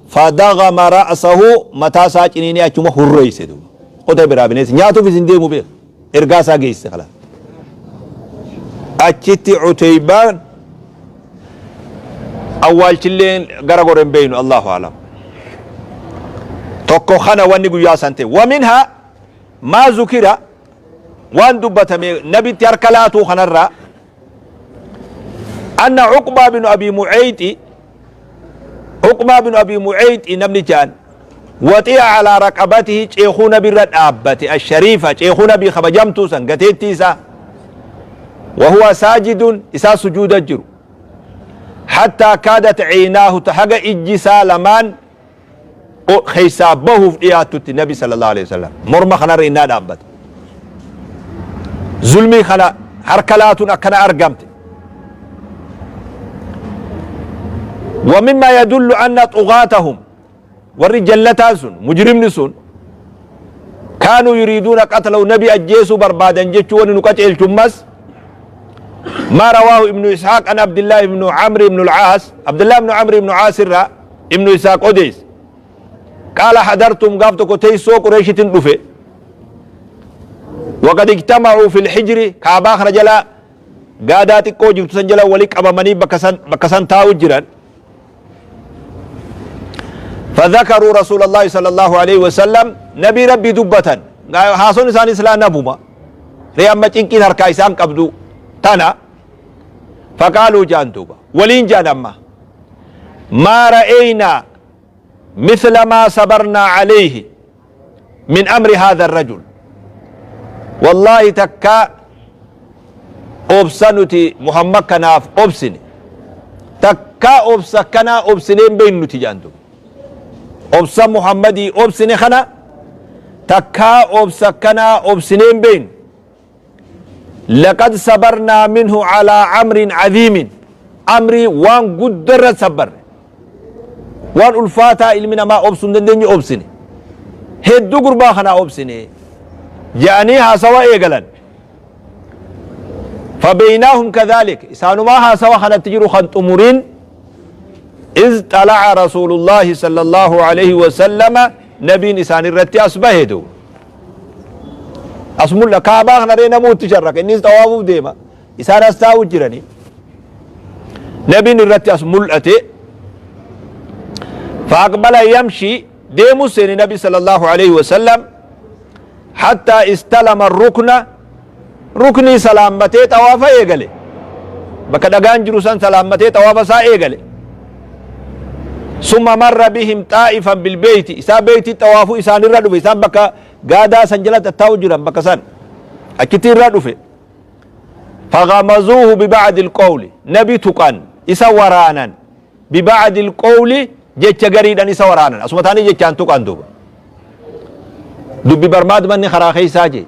Speaker 1: fadagama ra'sahu mataa isaa ciniinee achuma hurreeyse duuba qotee biraa bineensi nyaatuufis hin deemu beeka ergaa isaa geesse kalaas achitti Uteybaan awwaalchilleen gara gore hin beeynu Allahu alam tokko kana wanni guyyaa san ta'e waminhaa maa zukira waan dubbatame nabitti harka laatuu kanarraa anna Uqbaa binu Abi Mu'eeyxi Uqbaa binu Abi Mu'eeyxi namni jedhan waxi'a alaa raqabatihi ceekuu nabirra dhaabbate ashariifa ceekuu nabii kabajamtuu san gateettii isaa wahuwa saajidun isaa sujuuda jiru hattaa kaadat ciinaahu haga ijji isaa lamaan keessaa bahuuf dhiyaattutti nabi sallallahu alaihi wasallam morma kanarra innaa dhaabbate zulmii kana harka laatuun akkana argamte ومما يدل أن طغاتهم Warri jallataan sun, mujrimni sun, kaanuu yuriiduuna qatlahu nabi ajjeesuu barbaadan jechuu wanni nu qaceelchu ammas maa rawaahu ibnu ishaaq an abdillaahi ibnu amri ibnu alcaas abdillaahi ibnu amri ibnu caas irraa ibnu ishaaq odeesse qaala hadartum gaaf tokko teessoo qureeshitin dhufe waqad ijtamacuu fi lxijri kaabaa kana jala gaadaa xiqqoo jirtu san jala wali qabamanii bakka san taa'u jiran فذكروا رسول الله صلى الله عليه وسلم نبي ربي دبتا هاسون إسان إسلام نبوما ري أما چنكين هركا إسان قبدو تنا فقالوا جان دوبا ولين جان أما ما رأينا مثل ما صبرنا عليه min amri haadha rajul wallaahi takka obsa nuti muhammad kanaaf obsine takka obsa kanaa obsinee hin beeknu nuti jedhan duuba obsa muhammadii obsine kana takkaa obsa kanaa obsinee hin beeknu. Laqad sabarnaa minhu calaa amrin cadiimin, amrii waan guddarra sabbarre, waan ulfaataa ilmi namaa obsuu hin dandeenye obsine, hedduu gurbaa kanaa obsine je'anii haasawa eegalan. Fabeeynaahum kadhaalik, isaanumaa haasawa kanatti jiru kan xumurin, iz xalaca rasuulullaahi sallallahu alaihi wasallama, nabiin isaan irratti as bahe. Duuba as mul'a kaabaa kana ree namuu itti sharraka, innis xawaafuuf deema, isaan as taa'u jirani. Nabiin irratti as mul'ate. Faaqbala yamshi, deemu seeni nabi sallallahu alaihi wasallam, hattaa istalama rukna, ruknii salaammatee xawaafa eegale. Bakka dhagaan jiru san salaammatee xawaafa isaa eegale. Summa marra bihim xaa'ifan bilbeeyti, isaa beeyti xawaafu isaanirra dhufe. Isaan bakka gaadaa san jala tattaa'u jiran, bakka san achitti irra dhufe. Fagamazuuhu bibacdi ilqowli, nabi tuqan, isa waraanan. Bibacdi ilqowli, jecha gariidhan isa waraanan, asuma taanii jechaan tuqan. Duuba dubbi barmaad manni karaa keeysaa jee,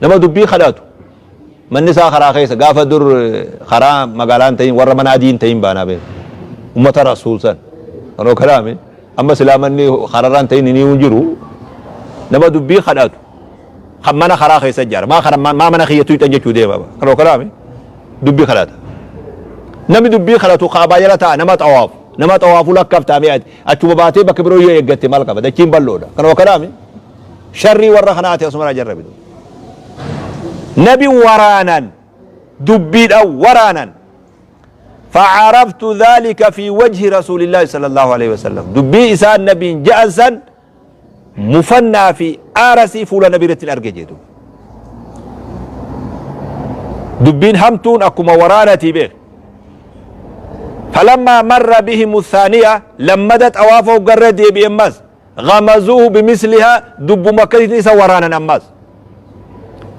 Speaker 1: nama dubbii kadhatu manni isaa karaa keessa. Gaafa dur karaa magaalaan ta'in, warra mana adiin ta'in baanaa beeku ummata rasuul san kanoo kalaame. Amma silaa manni kararraan ta'in inni hin jiru. Nama dubbii kadhatu kan mana karaa keessa ijaara, maa kana maa mana kiyyatu hixan jechuu deema. Kanoo kalaame, dubbii kadhata. Namni dubbii kadhatu kaabaa jala ta'a, nama xawaafu, nama xawaafu lakkaaftaamee ati achuma baatee bakka biroo yoo eeggatte maal qaba? Dachiin bal'oodha. Kanoo kalaame, sharrii warra kanaati asuma jarrabi. Nabi waraanan, dubbiidhaan waraanan. فعرفت ذلك في وجه رسول الله صلى الله عليه وسلم، dubbii isaan nabiin ja'an san mufannaa fi aarasii fuula nabii irratti arge jedhu. Dubbiin hamtuun akkuma waraanatii beek. فلما مر بهم الثانية، لمدت طوافه قرر ديبي أمس، غمزوه بمثلها، دب مكة إسا ورانا أمس.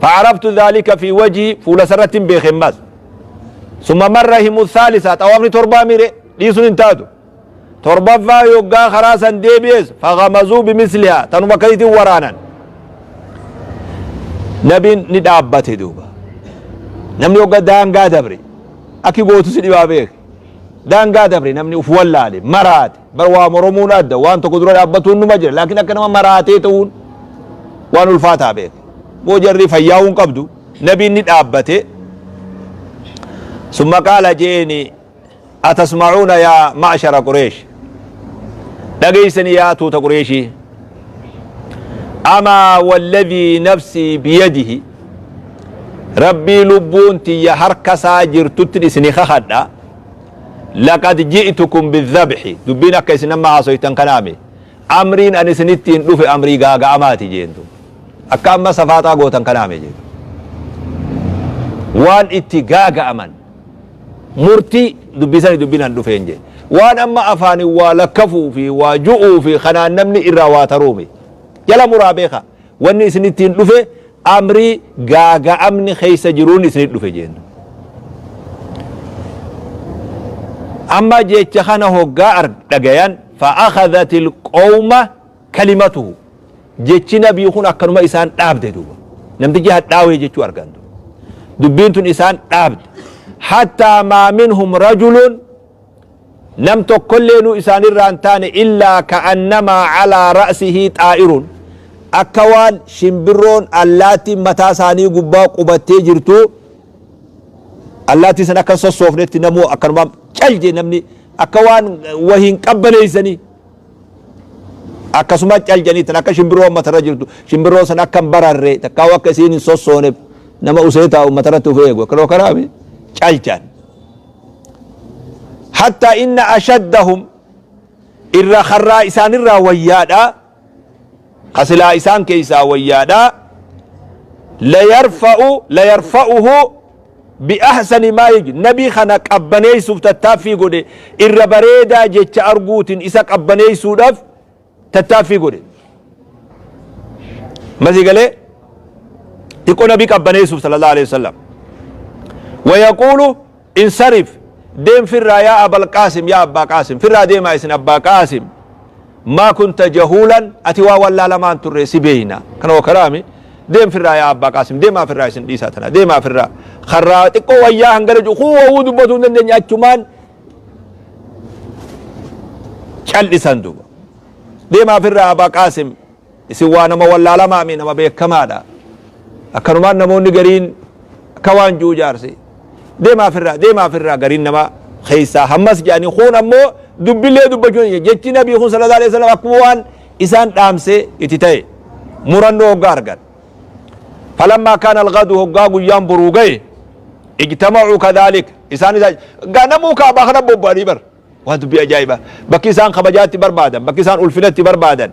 Speaker 1: فعرفت ذلك في وجهي، fuula sarratti beek أمس. ثم مر بهم الثالثة، طوافني تربا ميري dhiisuun hin taatu. Torbaffaa yoggaa karaa san deebi'es، فغمزوه بمثلها، tanuma akkasiitiin waraanan. Nabiin ni dhaabbate. Duuba namni yogga daangaa dabre akki gootu si dhibaa beek. Daangaa dabre, namni uf wallaale, maraate. Bar waa moromuun adda, waan tokko dura dhaabbatuun numa jira, laakiin akka nama maraatee ta'uun waan ulfaataa beek. Boo jarri fayyaa'uun qabdu. Nabiin ni dhaabbate. ثم قال jeeni: أتسمعون يا معشر قريش، dhageeysani yaa tuuta Qureeshii، أما والذي نفسي بيده، rabbii lubbuun tiyya harka isaa jirtutti isinii kakadha، لقد جئتكم بالذبح، dubbiin akka isin amma haasoytan kanaame, amriin an isinittiin dhufe amrii gaaga'amaati jeentu. Akka amma safaaxaa gootan kanaame jeentu, waan itti gaaga'aman murtii dubbisani dubbiin an dhufeen jee. Waan amma afaanin waa lakkafuu fi waa ju'uu fi kanaan namni irraa waa taruume jala muraa beeka. Wanni isinittiin dhufe amrii gaaga'amni keessa jiruun isinit dhufe jeentu. Amma jecha kana hoggaa dhagayan، فأخذت القوم كلمته، jechi nabii kun akkanuma isaan dhaabde. Duuba namtichi hadhaawee jechuu argan. Dubbiin tun isaan dhaabde. حتى ما منهم رجل، nam tokkolleenu isaanirraa hin taane، إلا كأنما على رأسه طائر، akka waan shimbirroon allaattiin mataa isaanii gubbaa qubattee jirtu, allaattii san akka sossoofnetti namuu akkanuma cal jee. Namni akka waan wahiin qabbaneeysanii akkasuma cal jedhanii tan akka shimbirroo matarra jirtu, shimbirroo san akka hin bararre takkaa akka isiin hin sossoone nama usee taa'u matarratti ufee eegu akkanuma kanaami calchan. حتى إن أشدهم، irra karraa isaanirraa wayyaadha, kasilaa isaan keeysaa wayyaadha، ليرفأه بأحسن ما يجد، nabii kana qabbaneeysuuf tattaaffii godhe, irra bareedaa jecha arguutin isa qabbaneeysuudhaaf tattaaffii godhe. Masii galee xiqqoo nabii qabbaneeysuuf صلى الله عليه وسلم. ويقول: انصرف، deem firraa، يا أبا القاسم، yaa abbaa Qaasim, firraa deemaa isin abbaa Qaasim. ما كنت جهولا، ati waa wallaalamaan turre, si beeyna. Kana wakaraami. Deem firraa yaa Abbaa Qaasim, deemaa firraa isin dhiisaa tana, deemaa firraa. Karraa xiqqoo wayyaa hangana jiru, kun wawuu dubbatuu hin dandeenye achumaan cal'isan duuba. Deemaa firraa Abbaa Qaasim, isin waa nama wallaalamaa mi nama beekamaadha. Akkanumaan namoonni gariin akka waan ji'u jaarsi. Deemaa firraa, deemaa firraa gariin nama keessaa hammas jedhanii kun ammoo dubbillee dubbachuu jechi nabii kun sallallahu alaihi wasallam akkuma waan isaan dhaamse itti ta'e murannoo hoggaa argan. Falammaa kaana alghadu hoggaa guyyaan boruu gaye ijtamacuu kadhaalik isaan isa ganamuu kaabaa kana bobba'anii bar waan dubbii ajaa'ibaa bakki isaan kabajaatti barbaadan bakki isaan ulfinatti barbaadan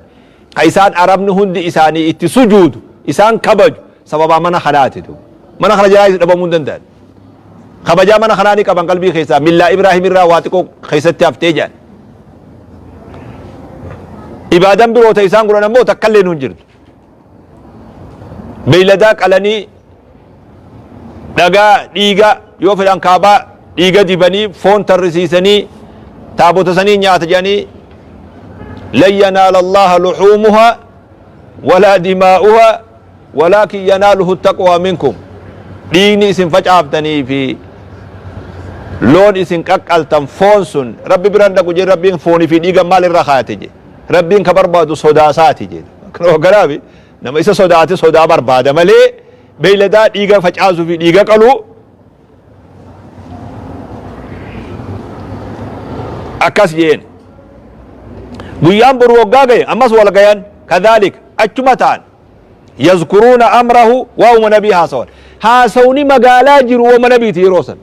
Speaker 1: ka isaan arabni hundi isaanii itti sujuudu isaan kabaju sababaa mana kanaati duuba mana kana jalaa dhabamuu hin danda'an kabajaa mana kanaa ni qaban qalbii keessaa millaa Ibraahim irraa waa xiqqoo keessatti haftee jedhan Ibaadan biroo ta isaan godhan ammoo takka illee hin jirtu. Beeyladaa qalanii dhagaa dhiiga yoo fedhan kaabaa dhiiga dibanii foon tarrisiisanii taabota sanii nyaata jedhanii lan yanaala Allaha luhuumuhaa walaa dimaa'uhaa walaakin yanaaluhu taqwaa minkum dhiigni isin facaaftanii fi loon isin qaqqaltan foon sun rabbi biran dhaqu jee rabbiin foonii fi dhiiga maal irra kaayate jee rabbiin ka barbaadu sodaasaati jee kanaaf nama isa sodaate sodaa barbaada malee beeyladaa dhiiga facaasuu fi dhiiga qaluu akkas jeen guyyaan boru waggaa gaye ammas wal gayan kadhaalik achuma ta'an yazkuruuna amrahu waa'uma nabii haasawan haasawni magaalaa jiru waa'uma nabiiti yeroo san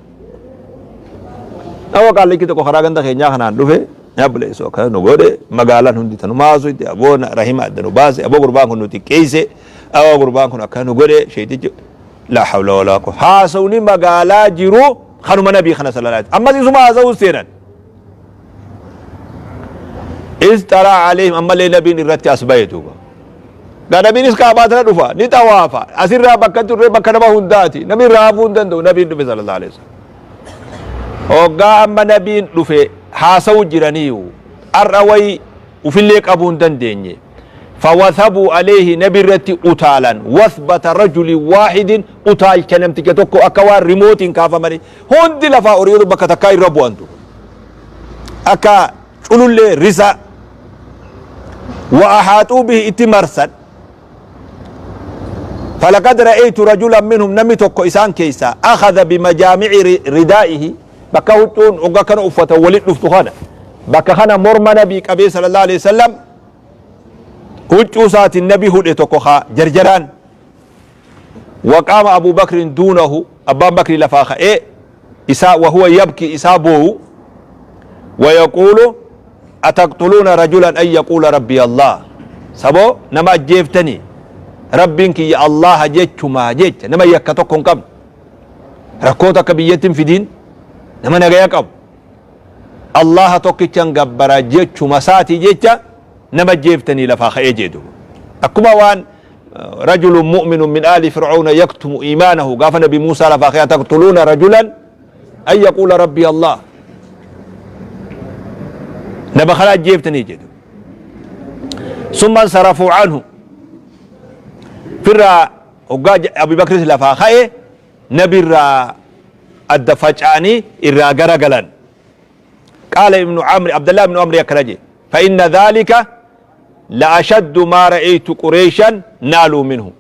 Speaker 1: Awa qaallichi tokko karaa ganda keenyaa kanaan dhufe obboleessoo akkana nu godhe magaalaan hundi tanuma haasofti aboo rahima adda nu baase aboo gurbaan kun nu xiqqeesse aboo gurbaan kun akkana nu godhe sheetichi laa hawla walaa quwwata haasawni magaalaa jiru kanuma nabii kana sallallahu alaihi ammas isuma haasawuu seenan iz xalaa alayhim ammallee nabiin irratti as bahe duuba Gaa nabiinis kaabaa tana dhufa ni xawaafa asirraa bakka turre bakka nama hundaati namni irraa hafuu hin danda'u nabiin dhufe sallallahu alaihi wasallam. Hoggaa amma nabiin dhufe haasawu jiraniiyu har'a wayi ufillee qabuu hin dandeenye. Fawathabuu alayhi nabi irratti utaalan wathbata rajuli waahidin utaalcha namticha tokko akka waan rimootiin kaafamanii hundi lafaa oriiru bakka takkaa irra bu'antu akka culullee risaa wa ahaaxuu bihi itti marsan falaqad ra'aytu rajulan minhum namni tokko isaan keessaa akhadha bimajaamici ridaa'ihi bakka huccuun hogga kana uffatan walit dhuftu kana bakka kana morma nabii qabee sallallahu alaihi wasallam huccuu isaatiin nabi hudhe tokko haa jarjaraan waqaama abu bakrin duunahu abbaan bakrii lafaa ka'ee isaa wahuwa yabki isaa boowu wayaquulu ataqtuluuna rajulan an yaquula rabbii allah saboo nama ajjeeftanii rabbiin kiyya allaha jechumaa jecha nama yakka tokko hin qabne rakkoo takka biyyatti hin fidiin nama nagaya qabu allaha tokkichan gabbara jechuma isaatii jecha nama ajjeeftanii lafaa ka'ee jedhu akkuma waan رجل مؤمن من آل فرعون يكتم إيمانه قاف نبي موسى لفاخيا تقتلون رجلا أن يقول ربي الله نبا خلا جيفتني جدو ثم انصرفوا عنه فرا أبي بكر لفاخي نبي را أدى فجأني إرا غرغلا قال ابن عمرو عبد الله بن عمرو يكرجي فإن ذلك la'ashaddu maa ra'aytu qureeshan naaluu minhu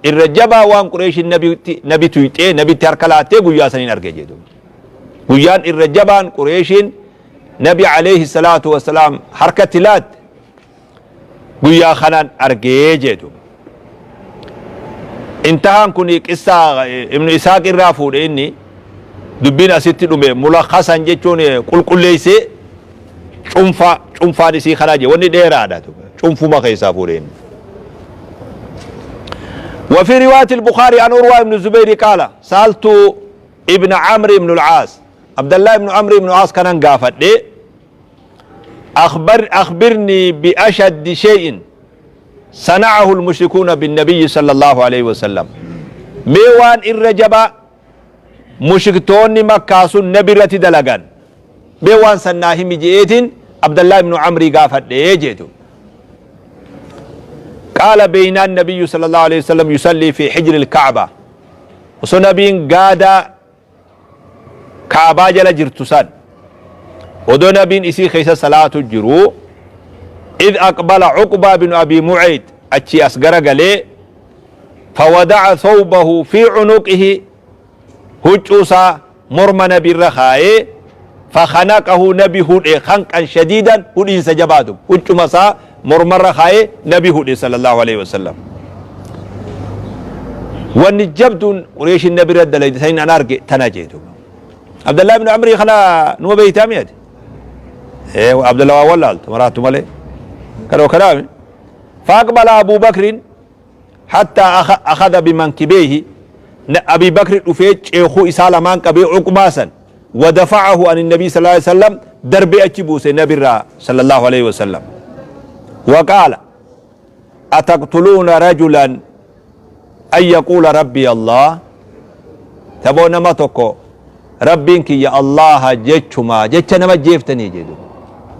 Speaker 1: irra jabaa waan qureeshin nabitti nabi tuyxee nabitti harka laattee guyyaa saniin arge jee duuba guyyaan irra jabaan qureeshin nabi alayhi salaatu wasalaam harkatti laatte guyyaa kanaan argee jee duuba intahaan kun qissaa ibnu isaaq irraa fuudhe inni dubbiin asitti dhume mulakhasan jechuun qulqulleessee cunfaa cunfaan isii kanaa jee wanni dheeraadha cunfuma keessaa fuudhe inni وفي رواية البخاري عن عروة بن الزبير قال سألت ابن عمرو بن العاص عبد الله بن عمرو بن العاص كان قافت أخبر أخبرني بأشد شيء صنعه المشركون بالنبي صلى الله عليه وسلم ميوان الرجبة Mushriktoonni Makkaa sun Nabi irratti dalagan. Mee waan san naa himi je'eetiin Abdallaah ibnu Amrii gaafadhe jee duuba. Qaala beeynaa nabiyyu sallallahu alaihi wasallam yusallii fi hijri al-Ka'ba. Osoo nabiin gaadaa Kaabaa jala jirtu san odoo nabiin isii keessa salaatu jiru id aqbala Uqbaa binu Abi Mu'eyd achii as gara galee fawada'a thawbahu fi cunuqihi huccuu isaa morma nabi irra kaayee fakhanaqahu nabi hudhe khanqan shadiidan hudhiinsa jabaatu huccuma isaa mormarra kaayee nabi hudhe sallallahu alaihi wasallam. Wanni jabduun Qureeshiin nabi irra dalayde saniin an arge tana jee duuba. Abdallah ibn Amrii kana numa beeytaa mi ati? Ee Abdallah waa wallaaltu maraattu malee. Kanoo kanaami. Faaqbala Abuu Bakriin hatta akhadha bimankibeehi Abii Bakri dhufee ceekuu isaa lamaan qabee Uqbaa san wadafa'ahu ani nabii sallallahu alaihi wasallam darbee achi buuse nabirraa sallallahu alaihi wasallam. Waqaala ataqtuluuna rajulan an yaquula rabbii Allah taboo nama tokko rabbiin kiyya Allaha jechuma jecha nama jeeftanii jedhu.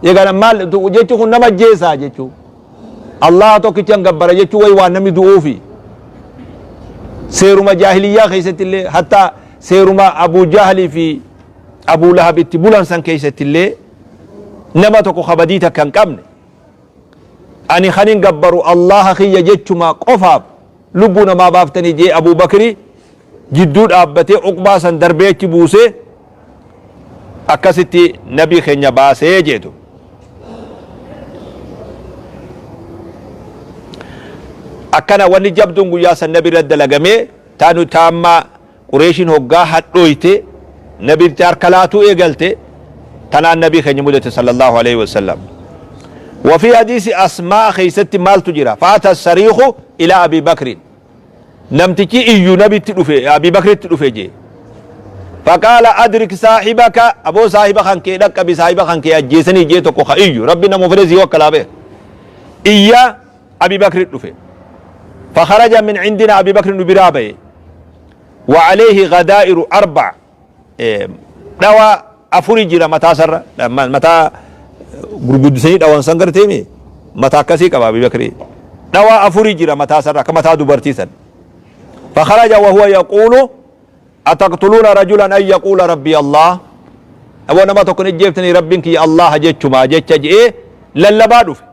Speaker 1: Egaa maal jechi kun nama jeesaa jechuu. Allaha tokkichan gabbara jechuu way waan namni du'uufi. Seeruma jaahiliyyaa keessatti illee hattaa seeruma Abuu Jahlii fi Abuu Lahab itti bulan san keessatti illee nama tokko kabadii takka hin qabne ani kanin gabbaru Allaha kiyya jechuma qofaaf lubbuu namaa baaftanii jee Abuu Bakri jidduu dhaabbatee Uqbaa san darbee achi buusee akkasitti nabii keenya baasee jeetu. Akkana wanni jabduun guyyaa san nabi irra dalagamee taanu taamma Qureeshiin hoggaa hadhooyte nabitti harka laatuu eegalte tanaan nabii keenya mudate sallallahu alaihi wasallam. وفي حديث أسماء خيست مالت جرا فأتى الصريخ إلى أبي بكر Namtichi iyyu nabitti dhufe, Abii Bakritti dhufe jee. Faqaala adrik saahibaka, aboo saahiba kan kee dhaqqabi, saahiba kan kee ajjeesanii jee tokko ka iyyu. Rabbi nama fedhe sii wakkalaa beeka. Iyya Abii Bakritti dhufe. Fakharaja min cindina Abii Bakri nu biraa baye. Wa alayhi ghadaa'iru arba'a. Dhawa afuri jira mataa sarra mataa gurguddisanii dhawan san garteemi mataa akkasii qaba Abi Bakrii dhawa afuri jira mataa sarra akka mataa dubartii san fakharaja wa huwa yaquulu ataqtuluuna rajulan an yaquula rabbii Allah aboo nama tokko hin ijjeeftanii rabbiin kiyya Allah jechumaa jecha je'ee lallabaa dhufe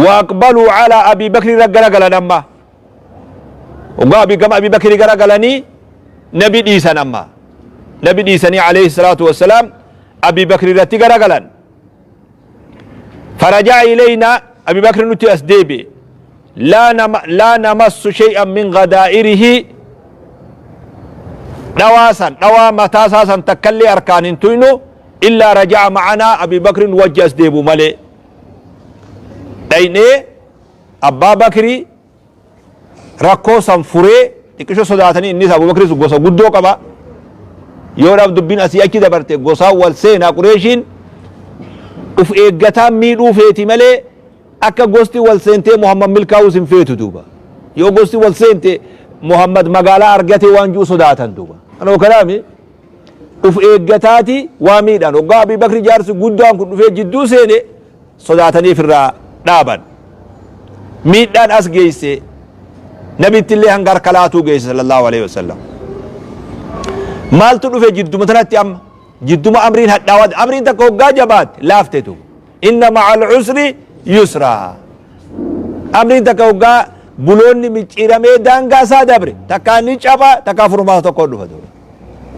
Speaker 1: Waaqbaluu calaa Abii Bakri irra gara galan amma. Hoggaa Abii gama Abii Bakri gara galanii nabi dhiisan amma. Nabi dhiisanii alayhi salaatu wassalaam Abii Bakri irratti gara galan. Faraja'a ilaynaa Abii Bakri nutti as deebi'e. Laa namassu shay'an min gadaa'irihi dhawaa san dhawaa mataa isaa san takkallee harkaan hin tuynu illaa raja'a ma'anaa Abii Bakri nu wajji as deebi'u malee. Dhaynee Abbaa Bakrii rakkoo san furee xiqqisho sodaatanii innis Abuu Bakris gosa guddoo qaba. Yoodhaaf dubbiin asii achi dabarte gosaan wal seenaa Qureeshiin uf eeggataa miidhuu feeti malee akka gosti wal seentee Muhammad milkaa'uus hin feetu duuba. Yoo gosti wal seente Muhammad magaalaa argatee waan ji'u sodaatan duuba. Kanuma kanaami uf eeggataati waa miidhan. Hoggaa Abii Bakri jaarsi guddaan kun dhufee jidduu seene sodaatanii ifirraa dhaaban. Miidhaan as geesse nabitti illee hanga harka laatuu geesse sallallahu alaihi wasallam. Maaltu dhufe jidduma tanatti amma? Jidduma amriin hadhaawaa amriin takka hoggaa jabaatte laaftetu. Inna ma'al usri yusraa. Amriin takka hoggaa buloonni micciiramee daangaa isaa dabre takkaa ni caba takkaa furmaata tokko dhufa.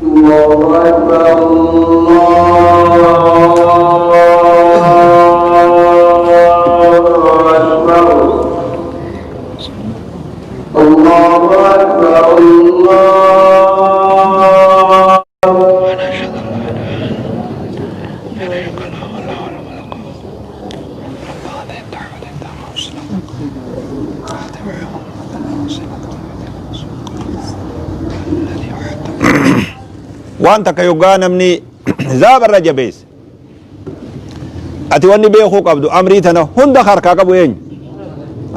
Speaker 2: Allahu Akbar Allahu Akbar Allahu Akbar Allah.
Speaker 1: Waan takka yoggaa namni hisaaba irra jabeesse ati wanni beekuu qabdu amrii tana hunda harkaa qabu eenyu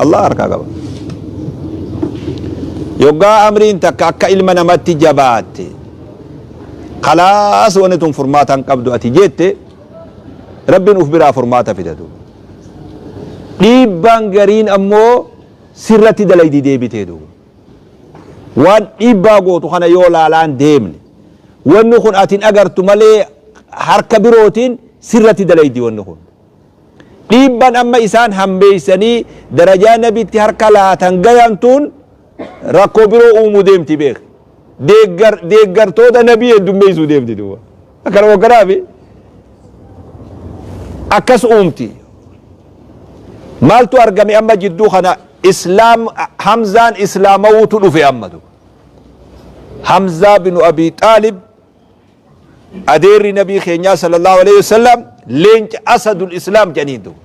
Speaker 1: Allah harkaa qaba yoggaa amriin takka akka ilma namatti jabaatte kalaas wanni tun furmaata hin qabdu ati jette rabbiin uf biraa furmaata fida duuba. Dhiibbaan gariin ammoo sirratti dalaydi deebitee duuba. Waan dhiibbaa gootu kana yoo laalaan deemne, wanni kun ati hin agartu malee harka birootiin sirratti dalaydi wanni kun. Dhiibban amma isaan hammeeysanii darajaa nabitti harka laatan gayan tun rakkoo biroo uumuu deemti beeki. Deeggar deeggartoota nabii heddummeeysuu deemti duuba. Akkanuma akkanaafi akkas uumti. Maaltu argame amma jidduu kana? Islaam Hamzaan islaamawuutu dhufe amma duuba. Hamzaa binu Abii Xaalib, adeerri nabii keenyaa sallallahu alaihi wasallam, leenca asadul islaam jedhaniin duuba.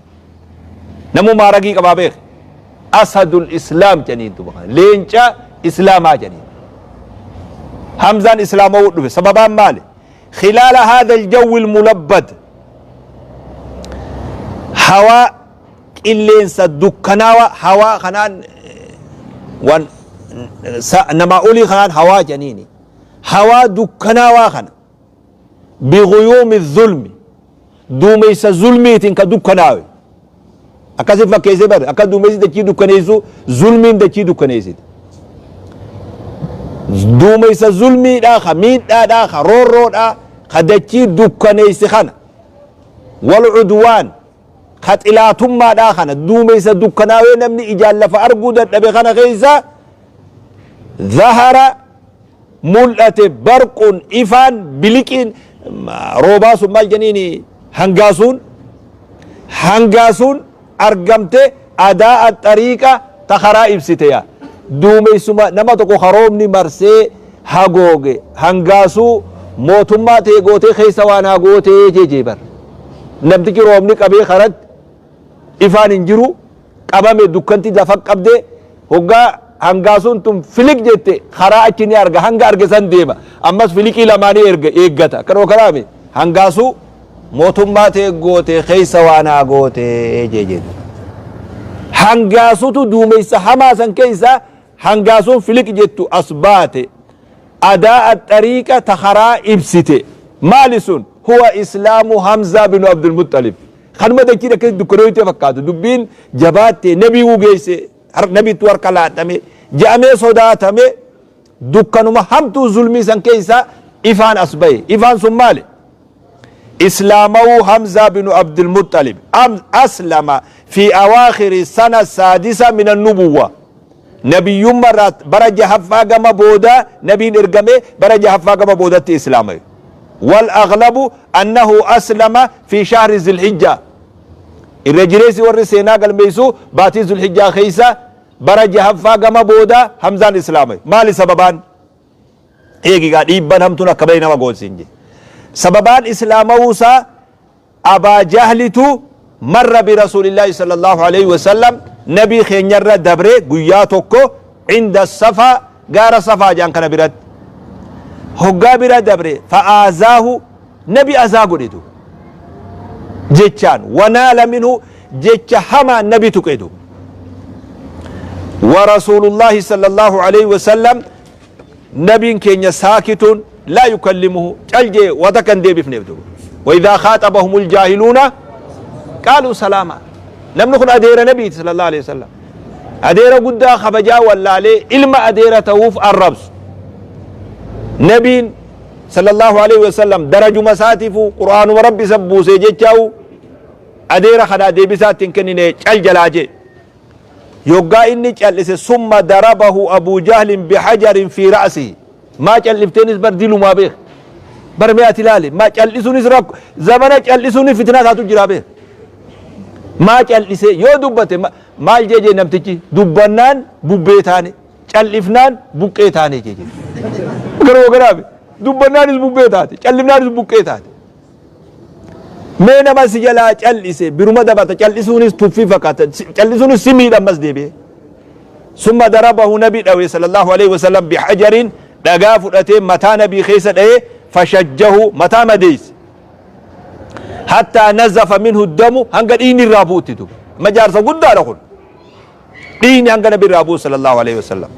Speaker 1: Namuu maaragii qabaa beek. Asadul islaam jedhaniin duuba, leenca islaamaa jedhaniin. Hamzaan islaamawuu dhufe. Sababaan maali? Khilaala haadha aljawwi almulabbad, hawaa qilleensa dukkanaawa, hawaa kanaan waan namaa olii kanaan hawaa jedhaniini, hawaa dukkanaawaa kana, bighuyuumi zulmi, duumeysa zulmiitiin ka dukkanaawe akkasi fakkeessee bar. Akka duumeysi dachii dukkaneessu zulmiin dachii dukkaneessite. Duumeysa zulmiidhaa, ka miidhaadhaa, ka roorroodhaa, ka dachii dukkaneessi kana, wal cudwaan, ka xilaatummaadhaa kana, duumeysa dukkanaawee namni ijaan lafa arguu dadhabe kana keessa, zahara, mul'ate, barqun, ifaan, biliqiin roobaa sun maal jeniini, hangaasuun, hangaasuun argamte, adaa xariiqa, ta karaa ibsite. Yaa duumeysuma nama tokko karoomni marsee hagooge, hangaasuu mootummaa ta'e gootee keessa waan haa gootee jejee bar. Namtichi roobni qabee karatti ifaan hin jiru, qabame, dukkanti lafa qabde. Hoggaa hangaasuun tun filik jette karaa achi ni arga, hanga arge san deema. Ammas filiqii lamaanii erga eeggata. Akkanuma kanaami hangaasuu mootummaa ta'e goote keessa waan haa goote jee. Hangaasutu duumessa hamaa san keessa hangaasuun filik jettu as baate, adaa xariiqa, ta karaa ibsite. Maali sun? Huwa islaamu Hamzaa binu Abdulmuxalib. Kanuma dachiin akkasitti dukkanooyte fakkaatu, dubbiin jabaatte, nabii geesse, nabittu harka laatame je'amee sodaatame, dukkanuma hamtuu zulmii san keessa ifaan as bahe. Ifaan sun maali? Islaamawuu Hamzaa binu Abdulmuxalib. Aslama fi awaakhiri sana saadisa min annubuwwa, nabiyyumma irraa bara jahaffaa gama boodaa, nabiin ergame bara jahaffaa gama boodatti islaamame. Wal aglabu annahu aslama fi shahri Zilhijja. Irra jireessi warri seenaa galmeessu baatii Zulhijjaa keessa bara jahaffaa gama boodaa Hamzaan islaamame. Maali sababaan? Eegigaa, dhiibban hamtuun akka malee nama goonsiin jee. Sababaan islaamawuusaa, Abaa Jahlitu marra birasuulillaahi sallallahu alaihi wasallam, nabii keenyarra dabre guyyaa tokko, inda Safaa, gaara Safaa jedhan kana biratti. Hoggaa bira dabre, fa'aazaahu, nabi azaa godhetu jechaan, wanaala minhu, jecha hamaa nabi tuqetu. Wa rasuulullaahi sallallahu alaihi wasallam, nabiin keenya, saakituun laa yukallimuhu, cal jee, waa takka hin deebifneef duuba. Wa idhaa khaaxabahumul jaahiluuna qaaluu salaama. Namni kun adeera nabiiti sallallahu alaihi wasallam, adeera guddaa kabajaa wallaalee ilma adeera ta'uuf arrabsu. Nabiin sallallahu alaihi wasallam darajuma isaatiifu qur'aanuma Rabbi isa buusee jechaa'u adeera kanaa deebisaa ittiin kennine, cal jalaa jee. Yoggaa inni cal'ise, summa darabahu Abu Jahlin bihajarin fi ra'sihi. Maa cal'ifteenis bar dilumaa beek bar. Mee ati ilaali, maa cal'isuunis rakko, zamana cal'isuunis fitnaa taatu jiraa beek. Maa cal'isee yoo dubbate maal jee jee namtichi? Dubbannaan bubbee taane, cal'ifnaan buqqee taane jee jee. Garuu garaabe dubbannaanis bubbee taate, cal'ifnaanis buqqee taate. Mee nama si jalaa cal'ise biruma dabarta, cal'isuunis tuffii fakkaata, cal'isuunis si miidha ammas deebi'ee. Summa darabahu, nabi dhawe sallallahu alaihi wasallam, bihajarin, dhagaa fudhatee mataa nabii keessa dha'ee, fashajjahu, mataa madeesse. Hattaa nazafa minhu damu, hanga dhiigni irraa bu'utti duba. Amma jaarsa guddaadha kun. Dhiigni hanga nabi irraa bu'u sallallahu alaihi wasallam.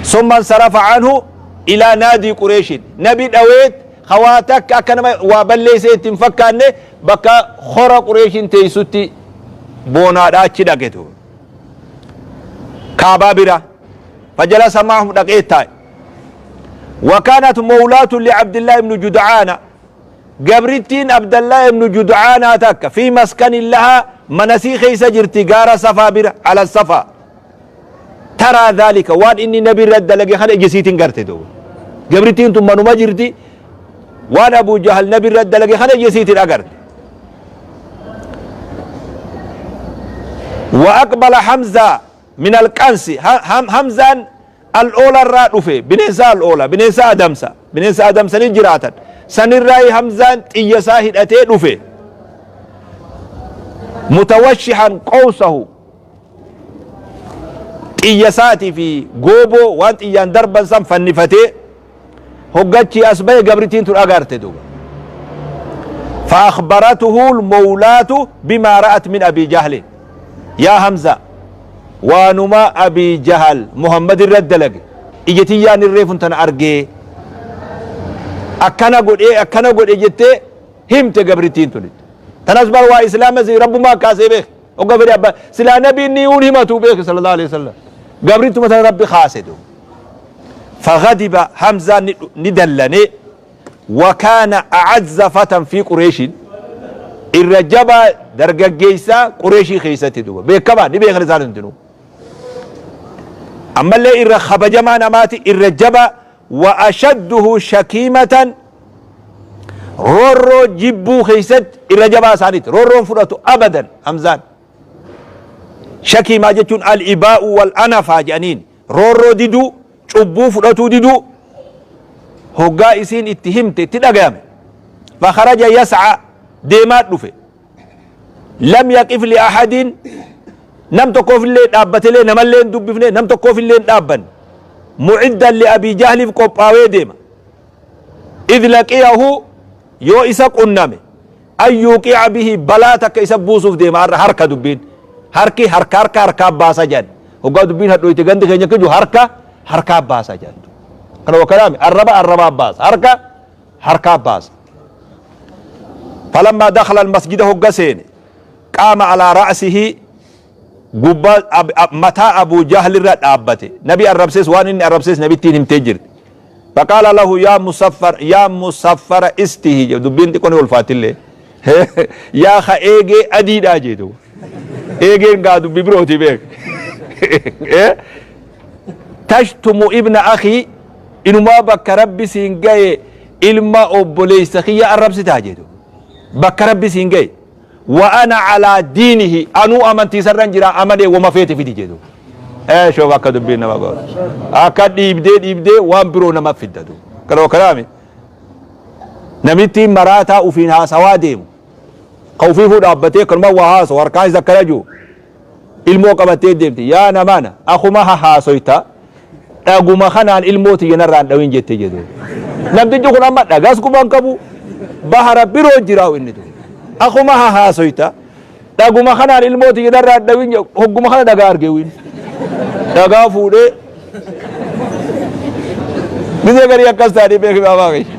Speaker 1: Summa insarafa anhu ilaa naadii Qureeshin. Nabi dhaweet hawaa takka akka nama waa balleessee itti hin fakkaanne bakka hora Qureeshin teessutti Boonaadha achi dhaqetu kaabaa bira. Fajalasa maahum, dhaqee taa'e. وكانت مولاة لعبد الله بن جدعان، gabrittiin Abdallah ibn Judcaanaa takka في مسكن لها, manasii keessa jirti, gaara Safaa bira, على الصفا. ترى ذلك, waan inni nabi irra dalage kana ijisiitiin garte duuba. Gabrittiin tun manuma jirti, waan Abu Jahal nabi irra dalage kana ijisiitiin agarte. وأقبل حمزة من القنص, Hamzaan al'oola irraa dhufe, bineensa al'oola, bineensa adamsa, bineensa adamsanii jiraatan sanirraa. Hamzaan xiyya isaa hidhatee dhufe. متوشحا قوسه, xiyya isaatii fi gooboo waan xiyyaan darban san fannifatee hoggachi as bahe. Gabrittiin tun agarte duuba. فأخبرته المولاة بما رأت من أبي جهل. يا حمزة, waanuma Abii Jahal Muhammad irra dalage ijatiyyaan irreefun tana argee, akkana godhee, akkana godhe jettee himte gabrittiin tun. Tanas bar waa islaama si rabbumaa kaasee beek. Hogga fedhe abba silaa nabiin ni uun himatu beek, صلى الله عليه وسلم. Gabrittuma tana rabbi kaase du. فغضب حمزة, ندلني. وكان أعز فتى في قريش, irra jabaa dargaggeessaa Qureeshii keessatti duuba beekamaa, ni beekan isaan hundinuu. Ammallee irra kabajamaa namaati, irra jabaa. وأشده شكيمة, roorroo jibbuu keessatti irra jabaa isaaniiti. Roorroon fudhatu abadan Hamzaan. Shakiimaa jechuun الإباء والأنفة jedhaniin, roorroo diduu, cubbuu fudhatuu diduu. Hoggaa isiin itti himte itti dhagayame. فخرج يسعى, deemaa dhufe. لم يقف لأحد, nam tokkoof illee dhaabbatelee namallee hin dubbifne, nam tokkoof illee hin dhaabbanne. معدا لأبي جهل iif qophaawee deema. إذ لقيه, yoo isa qunname, أن يوقع به, balaa takka isa buusuuf deema. Har'a harka dubbiin harki harka harka harkaa baasa jedhan. Hoggaa dubbiin hadhoyte gandi keenya kiju harka harkaa baasa jedhan. Kana wakalaami arraba arrabaa baasa, harka harkaa baasa. فلما دخل المسجد, hogga seene, قام على رأسه, gubbaa mataa Abu Jahl irra dhaabbate. Nabi arrabsees, waan inni arrabsees nabittiin himtee jirti. فقال له يا مصفر يا مصفر إسته, jedhu. Dubbiin xiqqoon ulfaatillee, yaa ka eegee adiidhaa jeetu. Eegeen gaa dubbi birooti beek. تشتم ابن أخي, inumaa bakka rabbi siin gaye ilma obboleeysa kiyya arrabsitaa jeetu. Bakka rabbi siin gaye. وأنا على دينه, anuu amantiisarran jira, amanee wama feete fidi jedhu. Shoof akka dubbiin nama gootu, akka dhiibdee dhiibdee waan biroo nama fiddatu. Kana kanaami namittiin maraataa ufiin haasawaa deemu, ka ufiifuu dhaabbatee kanuma waa haasawu, harkaan isa akkana jiru, ilmoo qabattee deemti. Yaa namaana, akuma hahaasoyta, dhaguma kanaan ilmoo tiyyanarraan dhawin jette jedhu. Namtichi kun amma dhagas quban qabu, bahara biroo jiraa inni tu. Akuma hahaasoyta, dhaguma kanaan ilmoo tiyyanarraan dhawin. Hogguma kana dhagaa arge win dhagaa fuudhee. Gisee garii akkas taanii beeki baabaa keessa.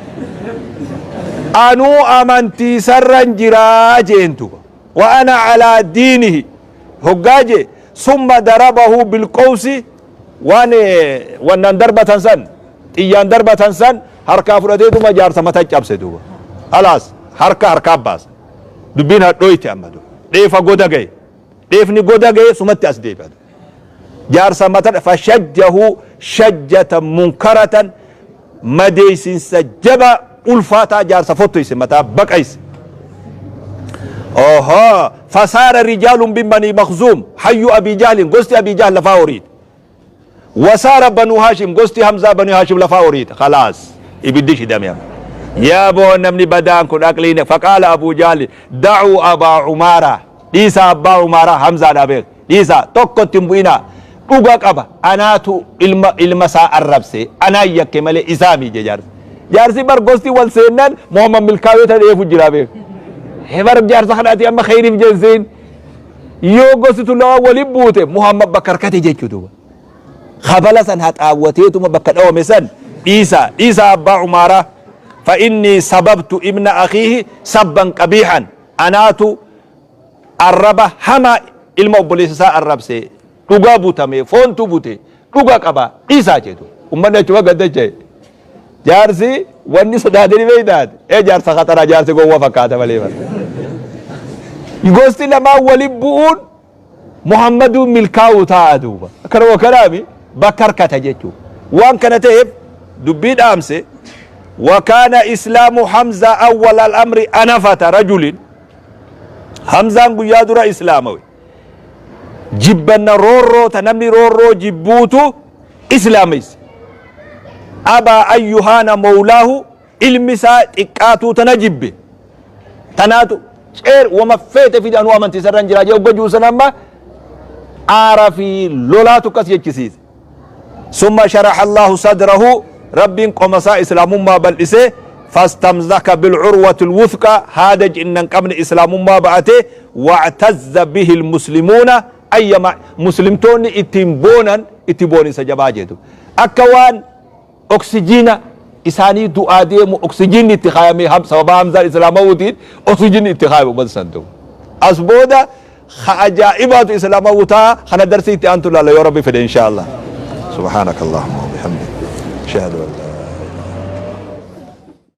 Speaker 1: Anuu amantiisarran jiraa jeentu. وأنا على دينه hoggaa jee, ثم ضربه بالقوس, waan wannan darbatan san, xiyyaan darbatan san harkaa fudhateetuma jaarsa mata cabse duuba. خلاص, harka harkaa baasa. Dubbiin hadhooyte amma duuba. Dheefa goda gaye, dheefni goda gaye, sumatti as deebi'atu. Jaarsa mata فشجه شجة منكرة, madeeysinsa jaba ulfaataa jaarsa fottoyse, mataa baqayse. Oho, فثار رجال من بني مخزوم حي أبي جهل, gosti أبي جهل lafaa horiit. وثار بنو هاشم, gosti Hamzaa بنو هاشم lafaa horiit. خلاص, ibiddi shidame. Yaa boo, namni badaan kun aqliin. فقال أبو جهل دعوا أبا عمارة, dhiisa abbaa Umaaraa, Hamzaadha beek, dhiisa, tokkotti hin bu'inaa, dhuga qaba, anaatu ilma isaa arrabse, anaan yakke malee isaa miije. Jaarsi bar gosti wal seennan Muhammad milkaawee ta dheefu jira beek. Bar jaarsa kanaati amma khayriif jenseen yoo gosti tun lama walin buute Muhammad bakka harkate jechuu duuba. Kabala san haxaawwateetuma bakka dhawame san, dhiisa, dhiisa abbaa Umaaraa, فإني سببت ابن أخيه سبا قبيحا, anaatu arraba hama Ilma obboleessa isaa arrabse dhugaa butame foontu bute dhugaa qaba dhiisaa jeetu. Ummanni achuma gad dacha'e. Jaarsi wanni sodaatanii beektaati. Ee jaarsa khaxaraa jaarsi gowwa fakkaata malee bara. Gosti lamaan waliin bu'uun Muhammaduu milkaa'uu taa'a duuba. Akkanuma kanaami bakka harkata jechuudha. Waan kana ta'eef dubbii dhaamse wakaana islaamu Hamza awwal al-amri anafata rajulin Hamzaan guyyaa dura islaamawe. Jibbanna roorroo ta namni roorroo jibbuutu islaameyse. Abaa an yuhaana mawlaahu ilmi isaa xiqqaatuu tana jibbe. Tanaatu ceer wama feete fidi anuu amantii sarran jiraa jee hogga jiru sana amma aara fi lolaatu akkas jechisiise. Summa sharaha Allahu sadrahu Rabbiin qoma isaa islaamummaa bal'ise fastamzaka bilcurwati lwuthqa haada cinna hin qabne islaamummaa ba'ate wa'tazza bihi lmuslimuuna ayyama muslimtoonni ittiin boonan itti booninsa jabaa jeetu akka waan oksijiina isaanii du'aa deemu oksijiinni itti kaayamee sababa Hamzaan islaamawuutiin oksijiinni itti kaayame ummata san ta'u. As booda ka ajaa'ibaatu islaamawuu ta'a kana darsii itti aantu laalla yoo Rabbi fedhe inshaa Allah. Subhaanaka Allahumma wa bihamdik. Ashhadu an laa